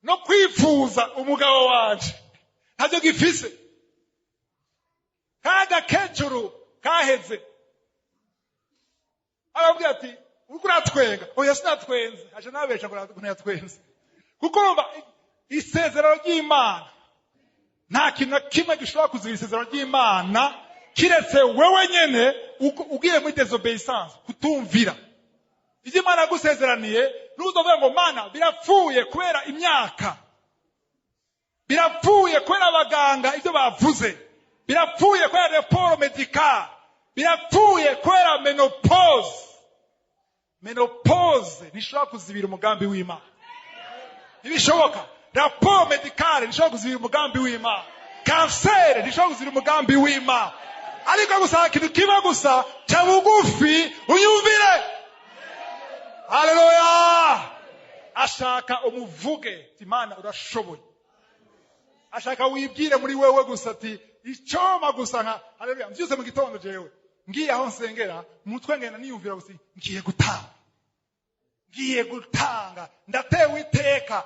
no kwifuza umugabo wanje ntacyo gifise, kagakecuru kaheze. Arababwira ati uriko uratwenga. Oya, sinatwenze, aje nabesha ngo ntiyatwenze, kuko urumva isezerano ry'Imana, nta kintu na kimwe gishobora kuzibira isezerano ry'Imana kiretse wewe nyene ugiye muri désobéissance, kutumvira ibyo Imana yagusezeraniye. Ntuzovuga ngo Mana, birapfuye kubera imyaka, birapfuye kubera abaganga ibyo bavuze, birapfuye kubera rapport médical, birapfuye kubera ménopause. Ménopause ntishobora kuzibira umugambi w'Imana, ntibishoboka. Rapport médical ntishobora kuzibira umugambi w'Imana, kanseri ntishobora kuzibira umugambi w'Imana. Ariko gusa ikintu kimwe gusa, ca bugufi unyumvire. Haleluya! Ashaka umuvuge, Imana urashoboye. Ashaka wibwire muri wewe gusa ati icoma gusa nka haleluya. Mvyutse mu gitondo, jewe ngiye aho nsengera, mutwe ngenda niyumvira gusa ngiye gutanga, ngiye gutanga, ndatewe iteka.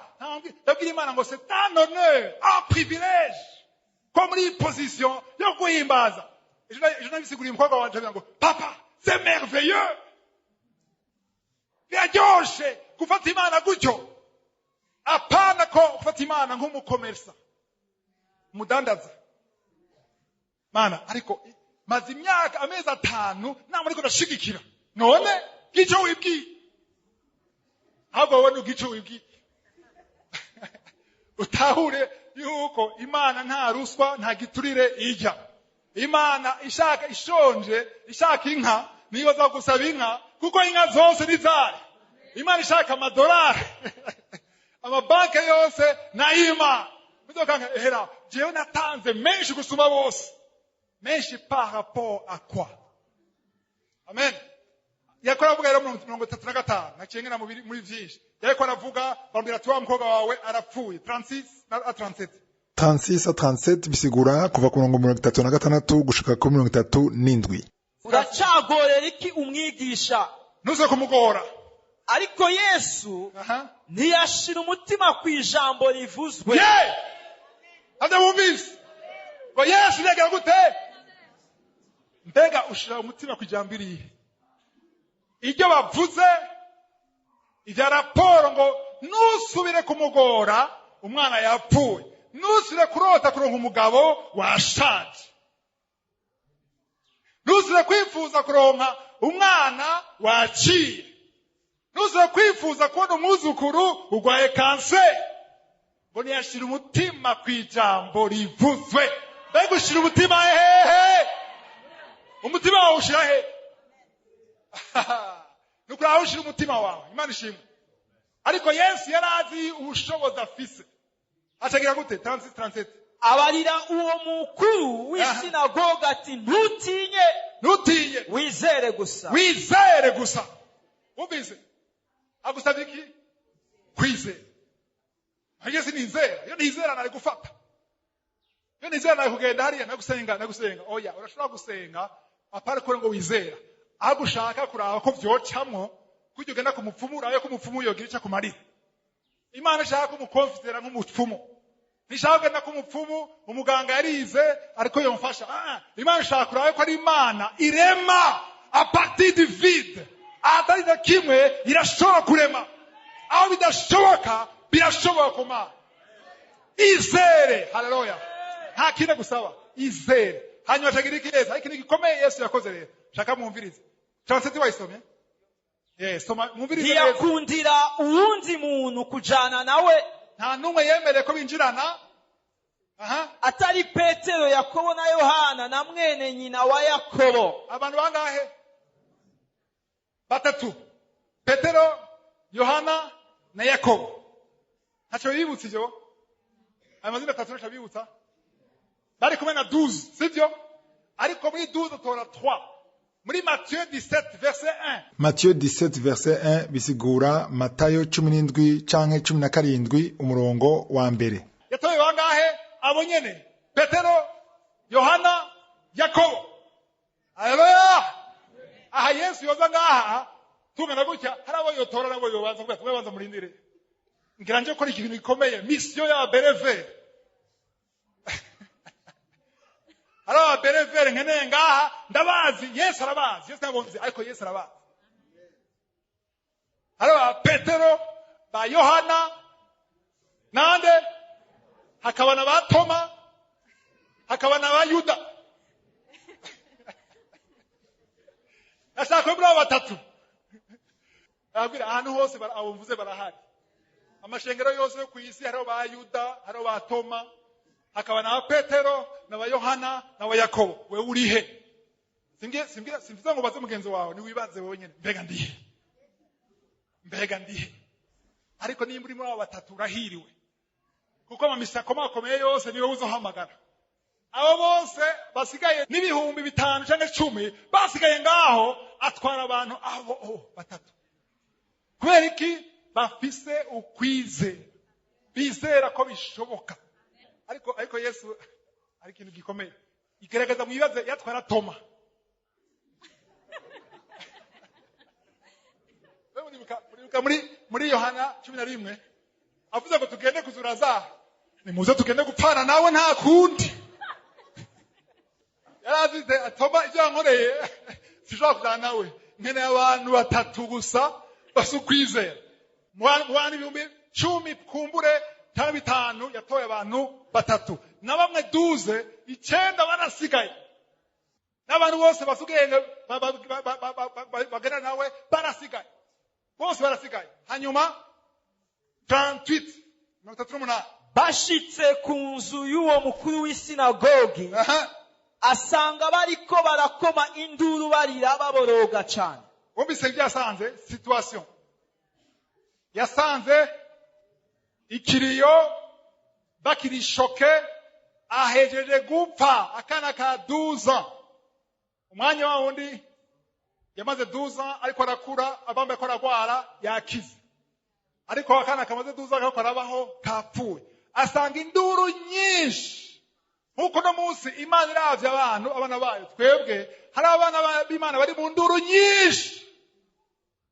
Ndabwira Imana ngo c'est un honneur, un privilège ko muri iyi position yo guhimbaza. Ejo nabisiguriye umukobwa wanje ngo papa, c'est merveilleux, biraryoshe gufata Imana gutyo, apana ko gufata Imana nk'umukomersa, umudandaza. Mana, ariko maze imyaka, amezi 5 nama ariko ndashigikira, none bw'icyo wibwiye? Ahubwo wowe n'ubw'icyo wibwiye, utahure yuko Imana nta ruswa, nta giturire ijya. Imana ishaka, ishonje, ishaka inka, niyo za gusaba inka, kuko inka zose ni zayo. Imana ishaka amadolari, amabanki yose nay'Imana. Muzokanga ehera, jewe natanze menshi gusuma bose. Menshi par rapport à quoi? Amen. Yakora avuga rero 35, naciye muri vyinshi. Yariko aravuga, bambwira ati wa mukobwa wawe arapfuye. 36 na 37. 36 à 37 bisigura kuva ku murongo 36 gushika ku 37. Uracagorera iki umwigisha? Ntuze kumugora. Ariko Yesu ntiyashira umutima ku ijambo rivuzwe. Ye! Ade wumvise? Ngo Yesu yagira gute? Mbega ushira umutima ku ijambo irihe? Ibyo bavuze, ibya raporo, ngo nusubire kumugora, umwana yapfuye, nusubire kurota kuronka umugabo, washaje, nusubire kwifuza kuronka umwana, waciye, nusubire kwifuza kubona umwuzukuru, urwaye kanseri. Ngo ntiyashira umutima ku ijambo rivuzwe. Mbega ushira umutima hehe? Umutima wawe ushira he? Nukuri aho ushira umutima wawe. Imana ishimwe. Ariko Yesu yari azi ubushobozi afise, acagira gute? 36 37. Abarira uwo mukuru w'isinagoga ati ntutinye, ntutinye, wizere gusa. Wizere gusa. Wumvise? Agusabye iki? Kwizera. Nanjye sinizera. Iyo nizera nari gufata, iyo nizera nari kugenda hariya nagusenga, nagusenga. Oya, urashobora gusenga apara kure ngo wizera, aho ushaka kuraba ko vyocamwo kujya ugenda ku mupfumu, urabe ko umupfumu yogira icyo akumarira. Imana ishaka kumukonfidera nk'umupfumu, ntishaka kugenda ku mupfumu, umuganga yarize ariko yomfasha. Imana ishaka kuraba ko ari Imana irema à partir du vide, ahatari na kimwe irashobora kurema, aho bidashoboka birashoboka ku Mana. Izere. Haleluya! Nta kindi gusaba, izere. Hanyuma acagira iki Yesu? Ariko ikintu gikomeye Yesu yakoze rero, shaka mwumvirize. 37 wayisomye? Soma mwumvirize neza. Ntiyakundira uwundi muntu kujana nawe, nta n'umwe yemereye ko binjirana. Aha. Atari Petero, Yakobo na Yohana na mwene nyina wa Yakobo. Abantu bangahe? Batatu: Petero, Yohana na Yakobo. Ntacyo bibutsa ibyo? Ayo mazina atatu ntacyo bibutsa? Bari kumwe na 12, sibyo? Ariko muri 12 tora 3. Muri Matthieu 17 verset 1. Matthieu 17 verset 1 bisigura Matayo 17 canke 17 umurongo wa mbere. Yatoye bangahe? Abo nyene. Petero, Yohana, Yakobo. Haleluya. Aha Yesu yoza ngaha tungana gutya hari abo yotora nabo yobanza kuba tubanza murindire. Ngira nje gukora ikintu gikomeye, mission ya bereve. Hari aba berevere nkeneye ngaha, ndabazi, Yesu arabazi, Yesu ntabwo ariko Yesu arabazi. Hari aba Petero, ba Yohana, nande hakaba na ba Toma, hakaba na ba Yuda. Nashaka muri abo batatu. Ababwira ahantu hose abo mvuze barahari. Amashengero yose yo ku isi hariho ba Yuda, hariho ba Toma, hakaba na Petero, na ba Yohana, na ba Yakobo. Wewe urihe? Simvuze ngo baze mugenzi wawe, ni wibaze wewe nyene. Mbega ndihe? Mbega ndihe? Ariko nimba uri muri abo batatu urahiriwe. Kuko amamisa akomakomeye yose niwe uzohamagara. Abo bose basigaye n'ibihumbi 5 canke 10 basigaye ngaho, atwara abantu abo batatu. Kubera iki? Bafise ukwizera, bizera ko bishoboka. Ariko Yesu ari ikintu gikomeye. Igerageza mwibaze yatwara Toma. Muribuka muri Yohana 11 avuze ngo tugende kuzura za nimuze tugende gupfana nawe nta kundi. Yarazize Toma ibyo yankoreye sishobora kujana nawe, nkeneye abantu batatu gusa basukwizera. Mu bantu 10,000 kumbure 5 yatoye abantu batatu, na bamwe 12 9 barasigaye. N'abantu bose basugaye bagenda nawe barasigaye, bose barasigaye. Hanyuma 38 38 bashitse ku nzu y'uwo mukuru w'isinagogi, asanga bariko barakoma induru barira baboroga cyane. Wumvise ibyo yasanze? Situation yasanze ikiriyo, bakirishoke, ahejeje gupfa akana ka 12. Umwanya wa wundi yamaze 12 ariko arakura, abambe ko aragwara yakize. Ariko akana kamaze 12 ariko arabaho kapfuye. Asanga induru nyinshi. Nkuko no munsi Imana iravye abantu, abana bayo twebwe, hari abana b'Imana bari mu nduru nyinshi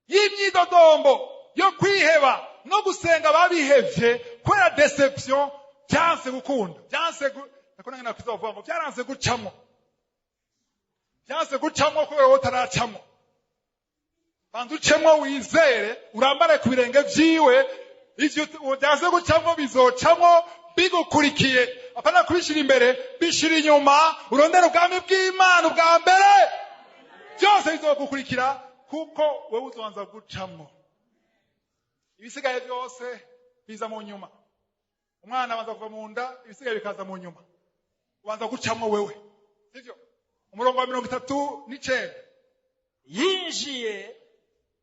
y'imyidodombo, yo kwiheba no gusenga babihevye kubera deception, byanse gukunda, byanse nakona kuzovuga ngo byaranse gucamo, byanse gucamo kubera wowe utaracamo. Banza ucemo wizere, urambare ku birenge vyiwe, ivyo byanse gucamo bizocamo bigukurikiye. Apana kubishira imbere, bishira inyuma, urondera ubwami bw'Imana ubwa mbere, byose bizogukurikira kuko wewe uzobanza gucamo. Ibisigaye byose biza mu nyuma. Umwana abanza kuva mu nda, ibisigaye bikaza mu nyuma. Ubanza gucamo wewe, sivyo? Umurongo wa 39 yinjiye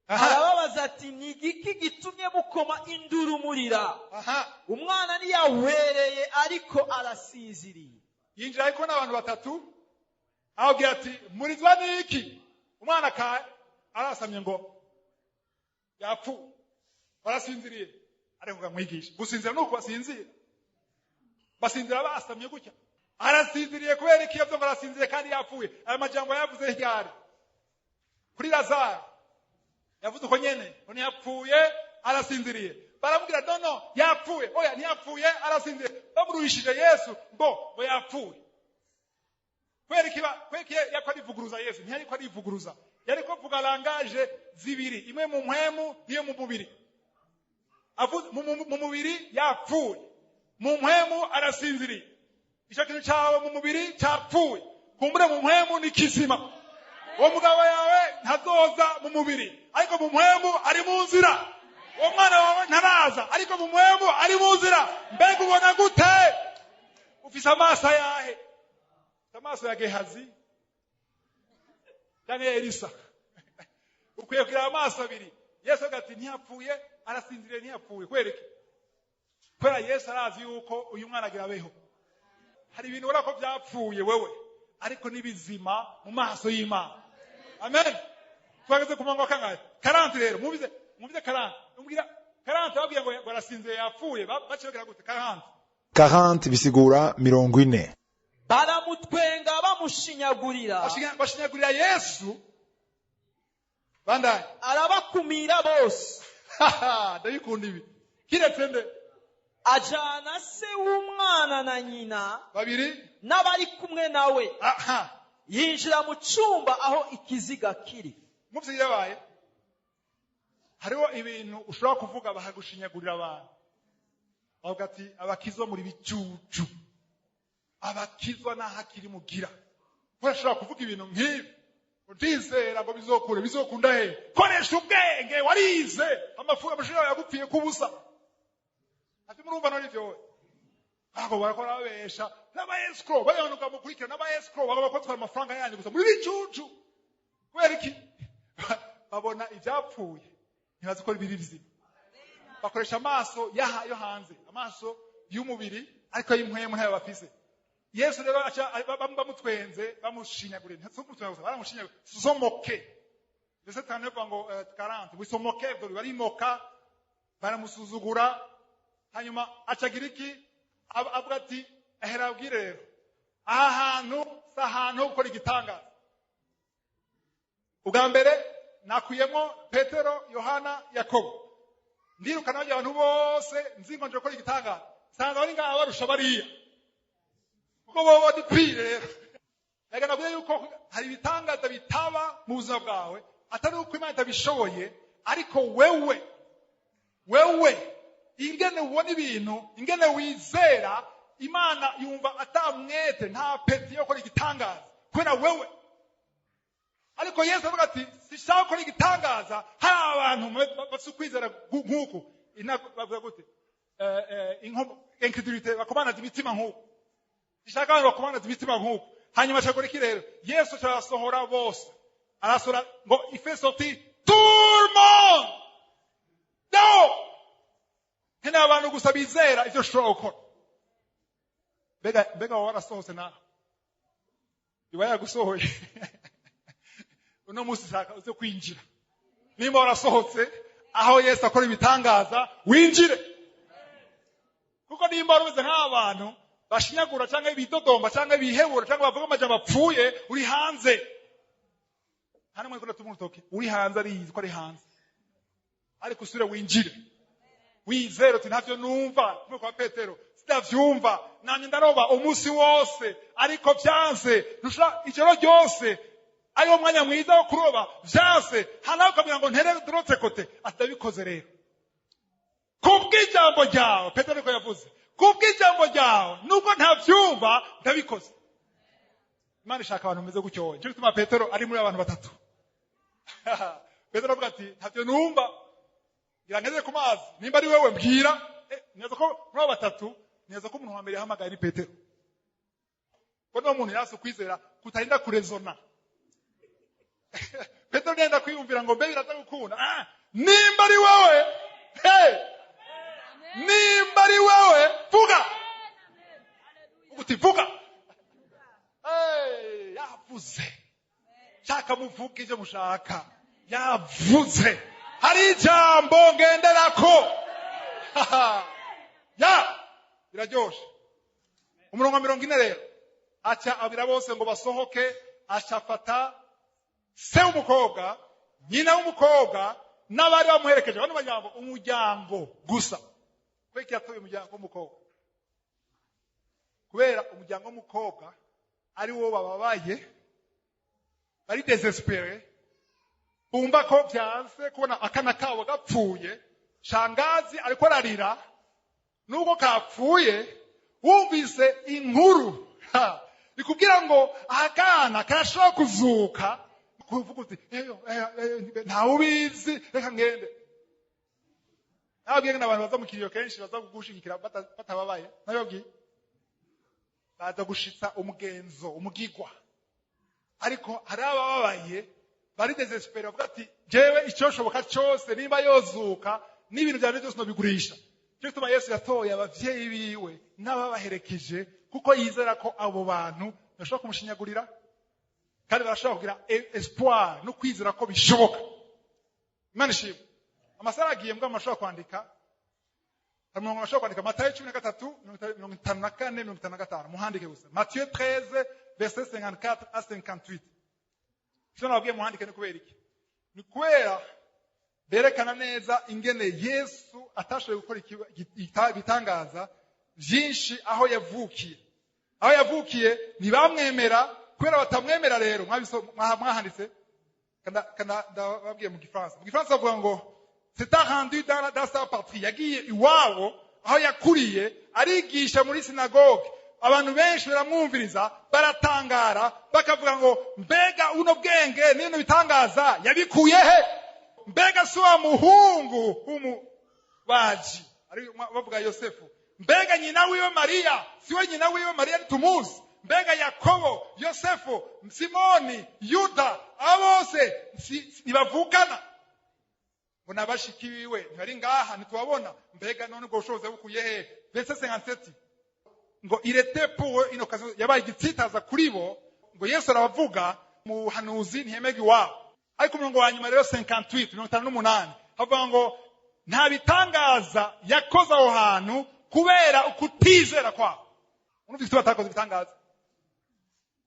arababaza ati ni igiki gitumye mukoma induru murira? Umwana ntiyahwereye ariko arasinziriye. Yinjira ariko n'abantu batatu, ababwira ati murizwa n'iki? Umwana arasamye ngo yapfuye, barasinziriye. Ariko ngamwigisha gusinzira nuko basinzira, basinzira basamye gutya. Arasinziriye kubera iki? Yavuze ngo arasinziriye kandi yapfuye. Aya majambo yavuze ryari? Kuri Lazaro yavuze uko nyene, ngo ntiyapfuye arasinziriye. Baramubwira no no yapfuye, oya ntiyapfuye arasinziriye. Bamuruhishije Yesu ngo yapfuye. Kubera iki? Kubera iki yariko arivuguruza Yesu? Ntiyariko arivuguruza, yariko avuga langage zibiri, imwe mu mpwemu n'iyo mu mubiri. Mu mubiri yapfuye, mu mpwemu arasinziriye. Ico kintu cawe mu mubiri capfuye, kumbure mu mpwemu ni kizima. Uwo mugabo yawe ntazoza mu mubiri, ariko mu mpwemu ari mu nzira. Uwo mwana wawe ntaraza, ariko mu mpwemu ari mu nzira. Mbega ubona gute? Ufise amaso ayahe? Amaso ya Gehazi canke ya Elisa? Ukwiye kugira amaso abiri. Yesu agati ntiyapfuye arasinziriye, ntiyapfuye. Kubera iki? Kubera Yesu arazi yuko uyu mwana agira abeho. Hari ibintu ubona ko byapfuye wewe, ariko ni bizima mu maso y'Imana. Amen. Twageze ku murongo wa kangahe? 40 rero. Mubize, mubize 40. Umbwira 40 babwiye ngo barasinze yapfuye, baciye bagira gute 40. 40 bisigura 40. Baramutwenga bamushinyagurira. Bashinyagurira Yesu. Bandanye. Arabakumira bose. Ndabikunda ibi. Kiretse nde? Ajana se w'umwana na nyina babiri n'abari kumwe nawe. Aha. Yinjira mu cyumba aho ikiziga kiri. Muvyo yabaye. Hariho ibintu ushobora kuvuga bakagushinyagurira abantu. Bavuga ati abakizwa muri bicucu. Abakizwa n'ahakiri mugira. Urashobora kuvuga ibintu nk'ibi. Ndizera ngo bizokure, bizokunda he? Koresha ubwenge warize. Amafuka amashuri yawe yagupfiye kubusa. Ati murumva none ivyo. Aho barakora babesha n'aba escrow bayanuka mukurikira n'aba escrow bagomba kwatwara amafaranga yanyu gusa muri bicucu. Kubera iki? Babona ivyapfuye ntibazi ko biri bizima. Bakoresha amaso yo hanze, amaso y'umubiri ariko y'impwemu ntayo bafise. Yesu rero aca bamutwenze bamushinyagurira, ntibamushinyagurira gusa baramushinyagurira somoke. Verset 39 ngo 40 wisomoke dore barimoka baramusuzugura. Hanyuma acagira iki? Avuga ati ahera abwire rero aha hantu si ahantu ho gukora igitangaza. Ubwa mbere nakuyemo Petero, Yohana, Yakobo, ndirukana abantu bose nzi ngo nje gukora igitangaza, nsanga bari ngaha barusha bariya kuko bobo ni pire. Rero reka nabwiye yuko hari ibitangaza bitaba mu buzima bwawe atari uko Imana itabishoboye, ariko wewe ingene ubona ibintu, ingene wizera Imana yumva atamwete nta peti yo gukora igitangaza kubera wewe. Ariko Yesu avuga ati sishaka gukora igitangaza hari abantu bafite ukwizera nk'uku bavuga gute incredulité bakomanaza imitima nk'uku, sishaka abantu bakomanaza imitima nk'uku. Hanyuma ashaka iki rero? Yesu arasohora bose, arasohora ngo il fait sortir tout le monde. No! Nkeneye abantu gusa bizera ivyo ushobora gukora. Mbega wowe warasohotse nawe iba yagusohoye uno munsi ushaka uze kwinjira. Nimba warasohotse aho Yesu akora ibitangaza winjire, kuko nimba warumeze nk'abantu bashinyagura cyangwa bidodomba cyangwa bihebura cyangwa bavuga amajambo apfuye, uri hanze. Hano mwe kuna tumutoke uri hanze arizi ko ari hanze, ariko usubire winjire wizere uti ntavyo numva. Kumwe kwa Petero sitavyumva, nanje ndaroba umunsi wose ariko vyanse, ntushobora ijoro ryose ariwo mwanya mwiza wo kuroba vyanse, hanaho ukamubwira ngo ntere durotse kote, atabikoze rero kubw'ijambo ryawe. Petero niko yavuze, kubw'ijambo ryawe nubwo ntavyumva ndabikoze. Imana ishaka abantu bameze gutyo. Nico gituma Petero ari muri abantu batatu. Petero avuga ati ntavyo numva, ngira ngeze ku mazi, nimba ari wewe mbwira. Neza ko muri abo batatu, neza ko umuntu wa mbere yahamagaye ni Petero, ko niwo muntu yasi ukwizera kutarinda kurezona. Petero ntiyenda kwiyumvira ngo mbe biraza gukunda. Nimba ari wewe, hey! Nimba ari wewe vuga, uti vuga. Hey, yavuze. Shaka muvuge ivyo mushaka, yavuze. Hari ijambo ngenderako. Ya biraryoshe. Umurongo wa 40 rero aca abira bose ngo basohoke, aca afata se w'umukobwa, nyina w'umukobwa n'abari bamuherekeje. Bano bajambo umuryango gusa. Kweki yatoye umuryango w'umukobwa? Kubera umuryango w'umukobwa ari wo bababaye, bari désespéré, bumva ko vyanse kubona akana kabo gapfuye. Shangazi ariko ararira nubwo kapfuye. Wumvise inkuru ikubwira ngo akana karashobora kuzuka, kuvuga uti ntawe ubizi reka ngende. Nababwiye n'abantu baza mu kiriyo kenshi baza kugushigikira batababaye, nababwiye baza gushitsa umugenzo umugigwa, ariko hari abababaye bari désespéré bavuga ati jewe icyoshoboka cyose nimba yozuka n'ibintu byanje byose nobigurisha. Cyo gituma Yesu yatoye abavyeyi biwe n'ababaherekeje, kuko yizera ko abo bantu bashobora kumushinyagurira. Kandi barashobora kugira espoir no kwizera ko bishoboka. Imana ishimwe. Amasaha agiye, mbwa mashobora kwandika. Hari umurongo bashobora kwandika: Matayo 13, 54, 55. Muhandike gusa Matthieu 13, verset 54 à 58. Icyo nababwiye muhandike ni kubera iki? Ni kubera berekana neza ingene Yesu atashoboye gukora ibitangaza byinshi aho yavukiye. Aho yavukiye ntibamwemera. Kubera batamwemera rero, mwahanditse, kana ndababwiye mu Gifaransa. Mu Gifaransa bavuga ngo "s'étant rendu dans sa patrie", yagiye iwabo aho yakuriye, arigisha muri sinagoge, abantu benshi baramwumviriza, baratangara, bakavuga ngo: "Mbega uno bwenge n'ibintu bitangaza yabikuye he? Mbega si wa muhungu w'umubaji?" Ari bavuga Yosefu. "Mbega nyina wiwe Mariya si we? Nyina wiwe Mariya ntitumuzi? Mbega Yakobo, Yosefu, Simoni, Yuda, abo bose ntibavukana? Ngo nabashiki biwe ntibari ngaha? Ntitubabona? Mbega none ubwo bushobozi bukuye he?" Verset 57 ngo "il était pour eux une occasion", yabaye igitsitaza kuri bo. Ngo Yesu arabavuga: "Muhanuzi ntiyemega iwabo." Ariko umurongo wa nyuma rero, 58, 58, havuga ngo nta bitangaza yakoze aho hantu kubera ukutizera kwabo. Urumva icyo batakoze ibitangaza?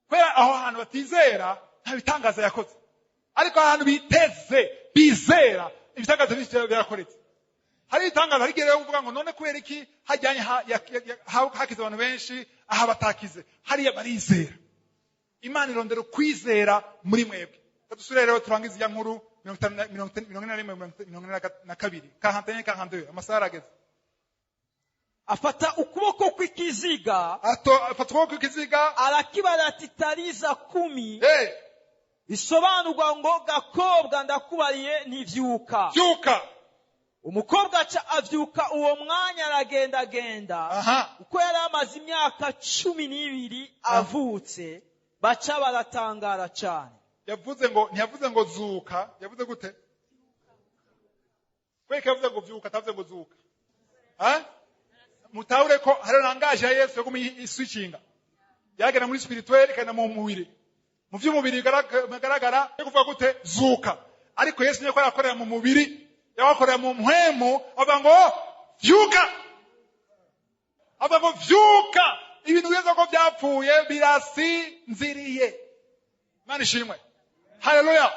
Kubera aho hantu batizera, nta bitangaza yakoze. Ariko ahantu biteze, bizera, ibitangaza byinshi birakoretse. Hari ibitangaza. Hari igihe rero uvuga ngo: "None kubera iki hajyanye hakize abantu benshi, aha batakize?" Hariya barizera. Imana irondera ukwizera muri mwebwe. Dusubire rero turangize iya nkuru, 50, 41, 42, 41, 42. Amasaha arageze. Afata ukuboko kw'ikiziga, Afata ukuboko kw'ikiziga, arakibara ati: "Tariza kumi", bisobanurwa ngo: "Gakobwa, ndakubariye, ntivyuka." Byuka. Umukobwa aca avyuka uwo mwanya, aragendagenda, uko yari amaze imyaka 12 avutse. Baca baratangara cane. Yavuze ngo, ntiyavuze ngo zuka, yavuze gute? Kweka yavuze ngo vyuka, atavuze ngo zuka. Ha? Mutahure ko hari langage ya Yesu yagumye iswitchinga, yagera muri spirituel, ikagenda mu mubiri, mu by'umubiri bigaragara yo kuvuga gute? Zuka. Ariko Yesu niyo ko yakorera mu mubiri, yabakorera mu mpwemu, avuga ngo vyuka, avuga ngo vyuka. Ibintu bwiza ko byapfuye birasinziriye. Imana ishimwe, haleluya.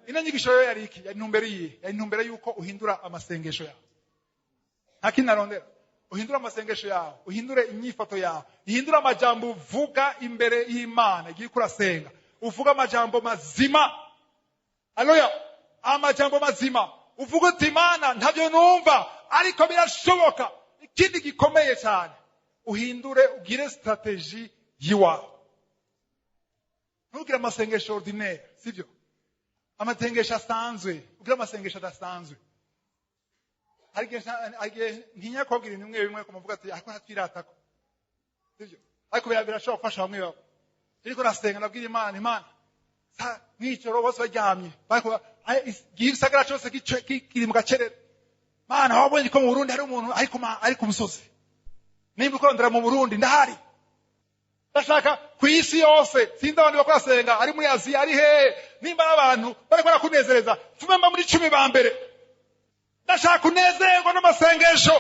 Ino nyigisho rero yari iki? Yari intumbero iyihe? Yari intumbero yuko uhindura amasengesho yawe. Nta kindi narondera. Uhindure amasengesho yawe, uhindure inyifato yawe, uhindure amajambo uvuga imbere y'Imana igihe uriko urasenga. Uvuga amajambo mazima, haleluya, amajambo mazima. Uvuga uti: "Imana, ntabyo numva, ariko birashoboka." Ikindi gikomeye cyane, uhindure, ugire stratégie yiwawe. Ntugire amasengesho ordinaire, sibyo, amasengesho asanzwe. Ugire amasengesho adasanzwe. Hari igihe ntinya kubabwira ibintu bimwe bimwe, kumuvuga ati ariko ntatwiratako, sibyo, ariko birashobora gufasha bamwe bamwe. Ariko nasenga, nabwira Imana: "Imana, mw'ijoro bose baryamye, bariko igisagara cyose kiri mu gacerere, Mana, wabonye ko mu Burundi hari umuntu ari ku musozi. Nimba ukurondera mu Burundi, ndahari. Ndashaka ku isi yose. Sinzi abantu bakora senga, ari muri Aziya, ari hehe. Nimba ari abantu bariko barakunezereza, tume mba muri 10 ba mbere. Ndashaka kunezerwa n'amasengesho.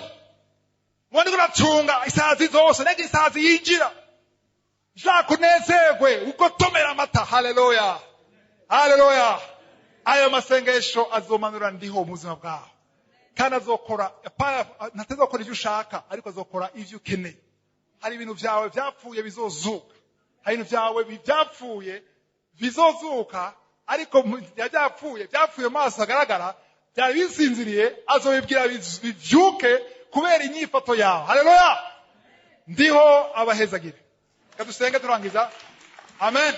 Ngo ndiko nacunga isazi zose, nega isazi yinjira. Nshaka kunezerwe ugotomera amata." Haleluya, haleluya. Ayo masengesho azomanura ndiho mu buzima bwawe, kandi azokora, ntazokora ivyo ushaka, ariko azokora ivyo ukeneye. Hari ibintu vyawe vyapfuye bizozuka. Hari ibintu vyawe byapfuye bizozuka, ariko byapfuye, byapfuye mu maso agaragara, byari bisinziriye. Azobibwira bivyuke kubera inyifato yawe. Haleluya. Ndiho abahezagire. Reka dusenge turangiza. Amen.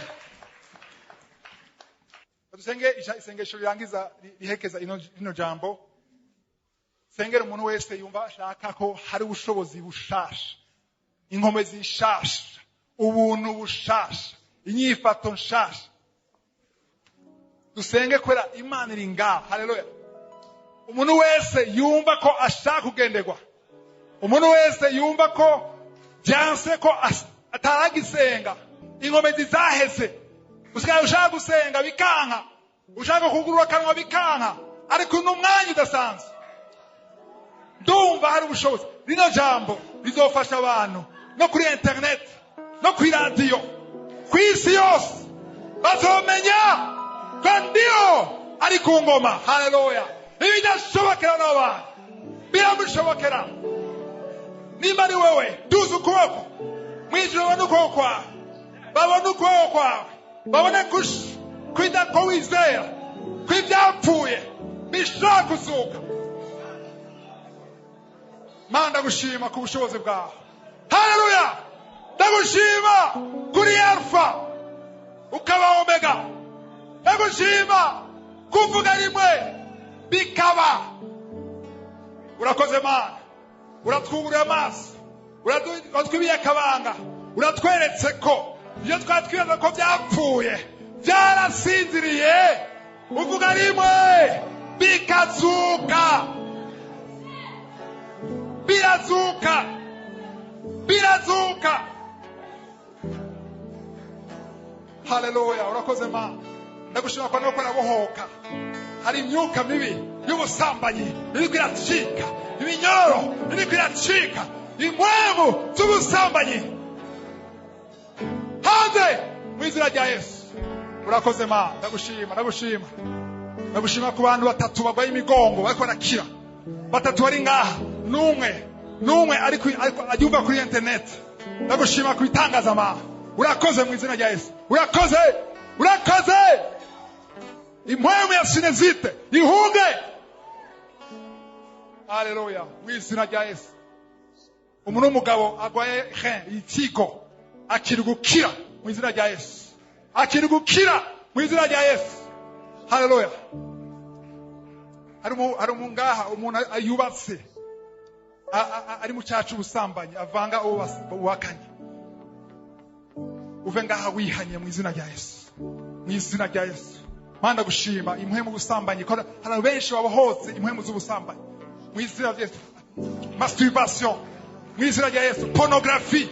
Reka dusenge isengesho rirangiza, rihekeza rino jambo. Sengera umuntu wese yumva ashaka ko hari ubushobozi bushasha, inkomezi nshasha, ubuntu bushasha, inyifato nshasha. Dusenge kubera Imana iri ngaha. Haleluya. Umuntu wese yumva ko ashaka kugenderwa, umuntu wese yumva ko byanse, ko ataragisenga, inkomezi zaheze. Usigaye ushaka gusenga bikanka, ushaka kugurura akanwa bikanka, ariko ni umwanya udasanzwe. Ndumva hari ubushobozi. Rino jambo rizofasha abantu no kuri internet no kuri radiyo ku isi yose, bazomenya ko ndiho ari ku ngoma. Haleluya! Ibidashobokera n'abantu biramushobokera. Nimba ari wewe, duza ukuboko mwijuru, babone ukuboko kwawe, babone ukuboko kwawe, babone kwita ko wizera ko ibyapfuye bishobora kuzuka. Mana, ndagushima ku bushobozi bwawe. Haleluya! Ndagushima kuri Alfa ukaba Omega. Ndagushima kuvuga rimwe bikaba. Urakoze Mana, uratwugurura amaso, uratwibiye akabanga, uratweretse ko ibyo twari twibaza ko byapfuye byarasinziriye, uvuga rimwe bikazuka, birazuka, birazuka. Haleluya! Urakoze Mana, ndagushima ko nuko nabohoka. Hari imyuka mibi y'ubusambanyi iriko iracika, iminyororo iriko iracika, impwemu z'ubusambanyi hanze mu izina rya Yesu. Urakoze Mana, ndagushima, ndagushima, ndagushima ku bantu batatu barwaye imigongo bariko barakira, batatu bari ngaha, n'umwe n'umwe ariko aryumva kuri internet. Ndagushima ku bitangazamakuru. Urakoze mu izina rya Yesu. Urakoze, urakoze. Impwemu ya sinezite ihunge. Haleluya! Mu izina rya Yesu. Umuntu w'umugabo agwaye rein, ikigo, akiri gukira mu izina rya Yesu, akiri gukira mu izina rya Yesu. Haleluya! Hari ngaha umuntu yubatse ari mu cyaha c'ubusambanyi, avanga uwo bubakanye. Uve ngaha wihanye mu izina rya Yesu, mu izina rya Yesu. Mana, ndagushima impwemu ubusambanyi, ko hari benshi babohotse impwemu z'ubusambanyi mu izina rya Yesu. Masturbation mu izina rya Yesu, pornography,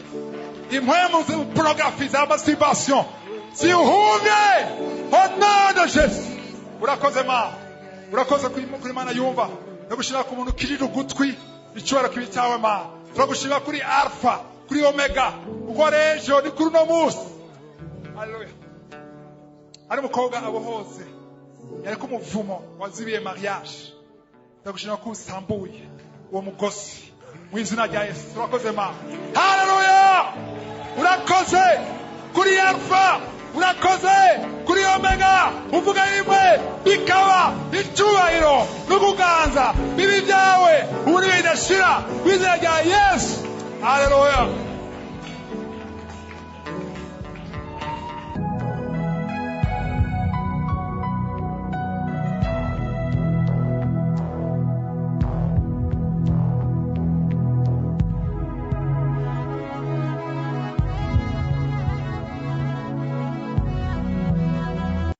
impwemu pornography za masturbation zihunge au nom de Jésus. Urakoze Mana, urakoze kuri Mana yumva. Ndagushima ku muntu ukirira ugutwi, icyubahiro kibi cyawe Mana. Turagushima kuri Alpha, kuri Omega, uko ari ejo ni kuri uno munsi. Haleluya! Hari umukobwa abohotse yariko umuvumo wazibiye mariage. Ndagushima ko usambuye uwo mugozi mu izina rya Yesu. Urakoze Mana. Haleluya! Urakoze kuri Alpha, urakoze kuri Omega. Uvuga rimwe bikaba, icyubahiro n'ukuganza bibi byawe ubu bidashira mu izina rya Yesu. Haleluya!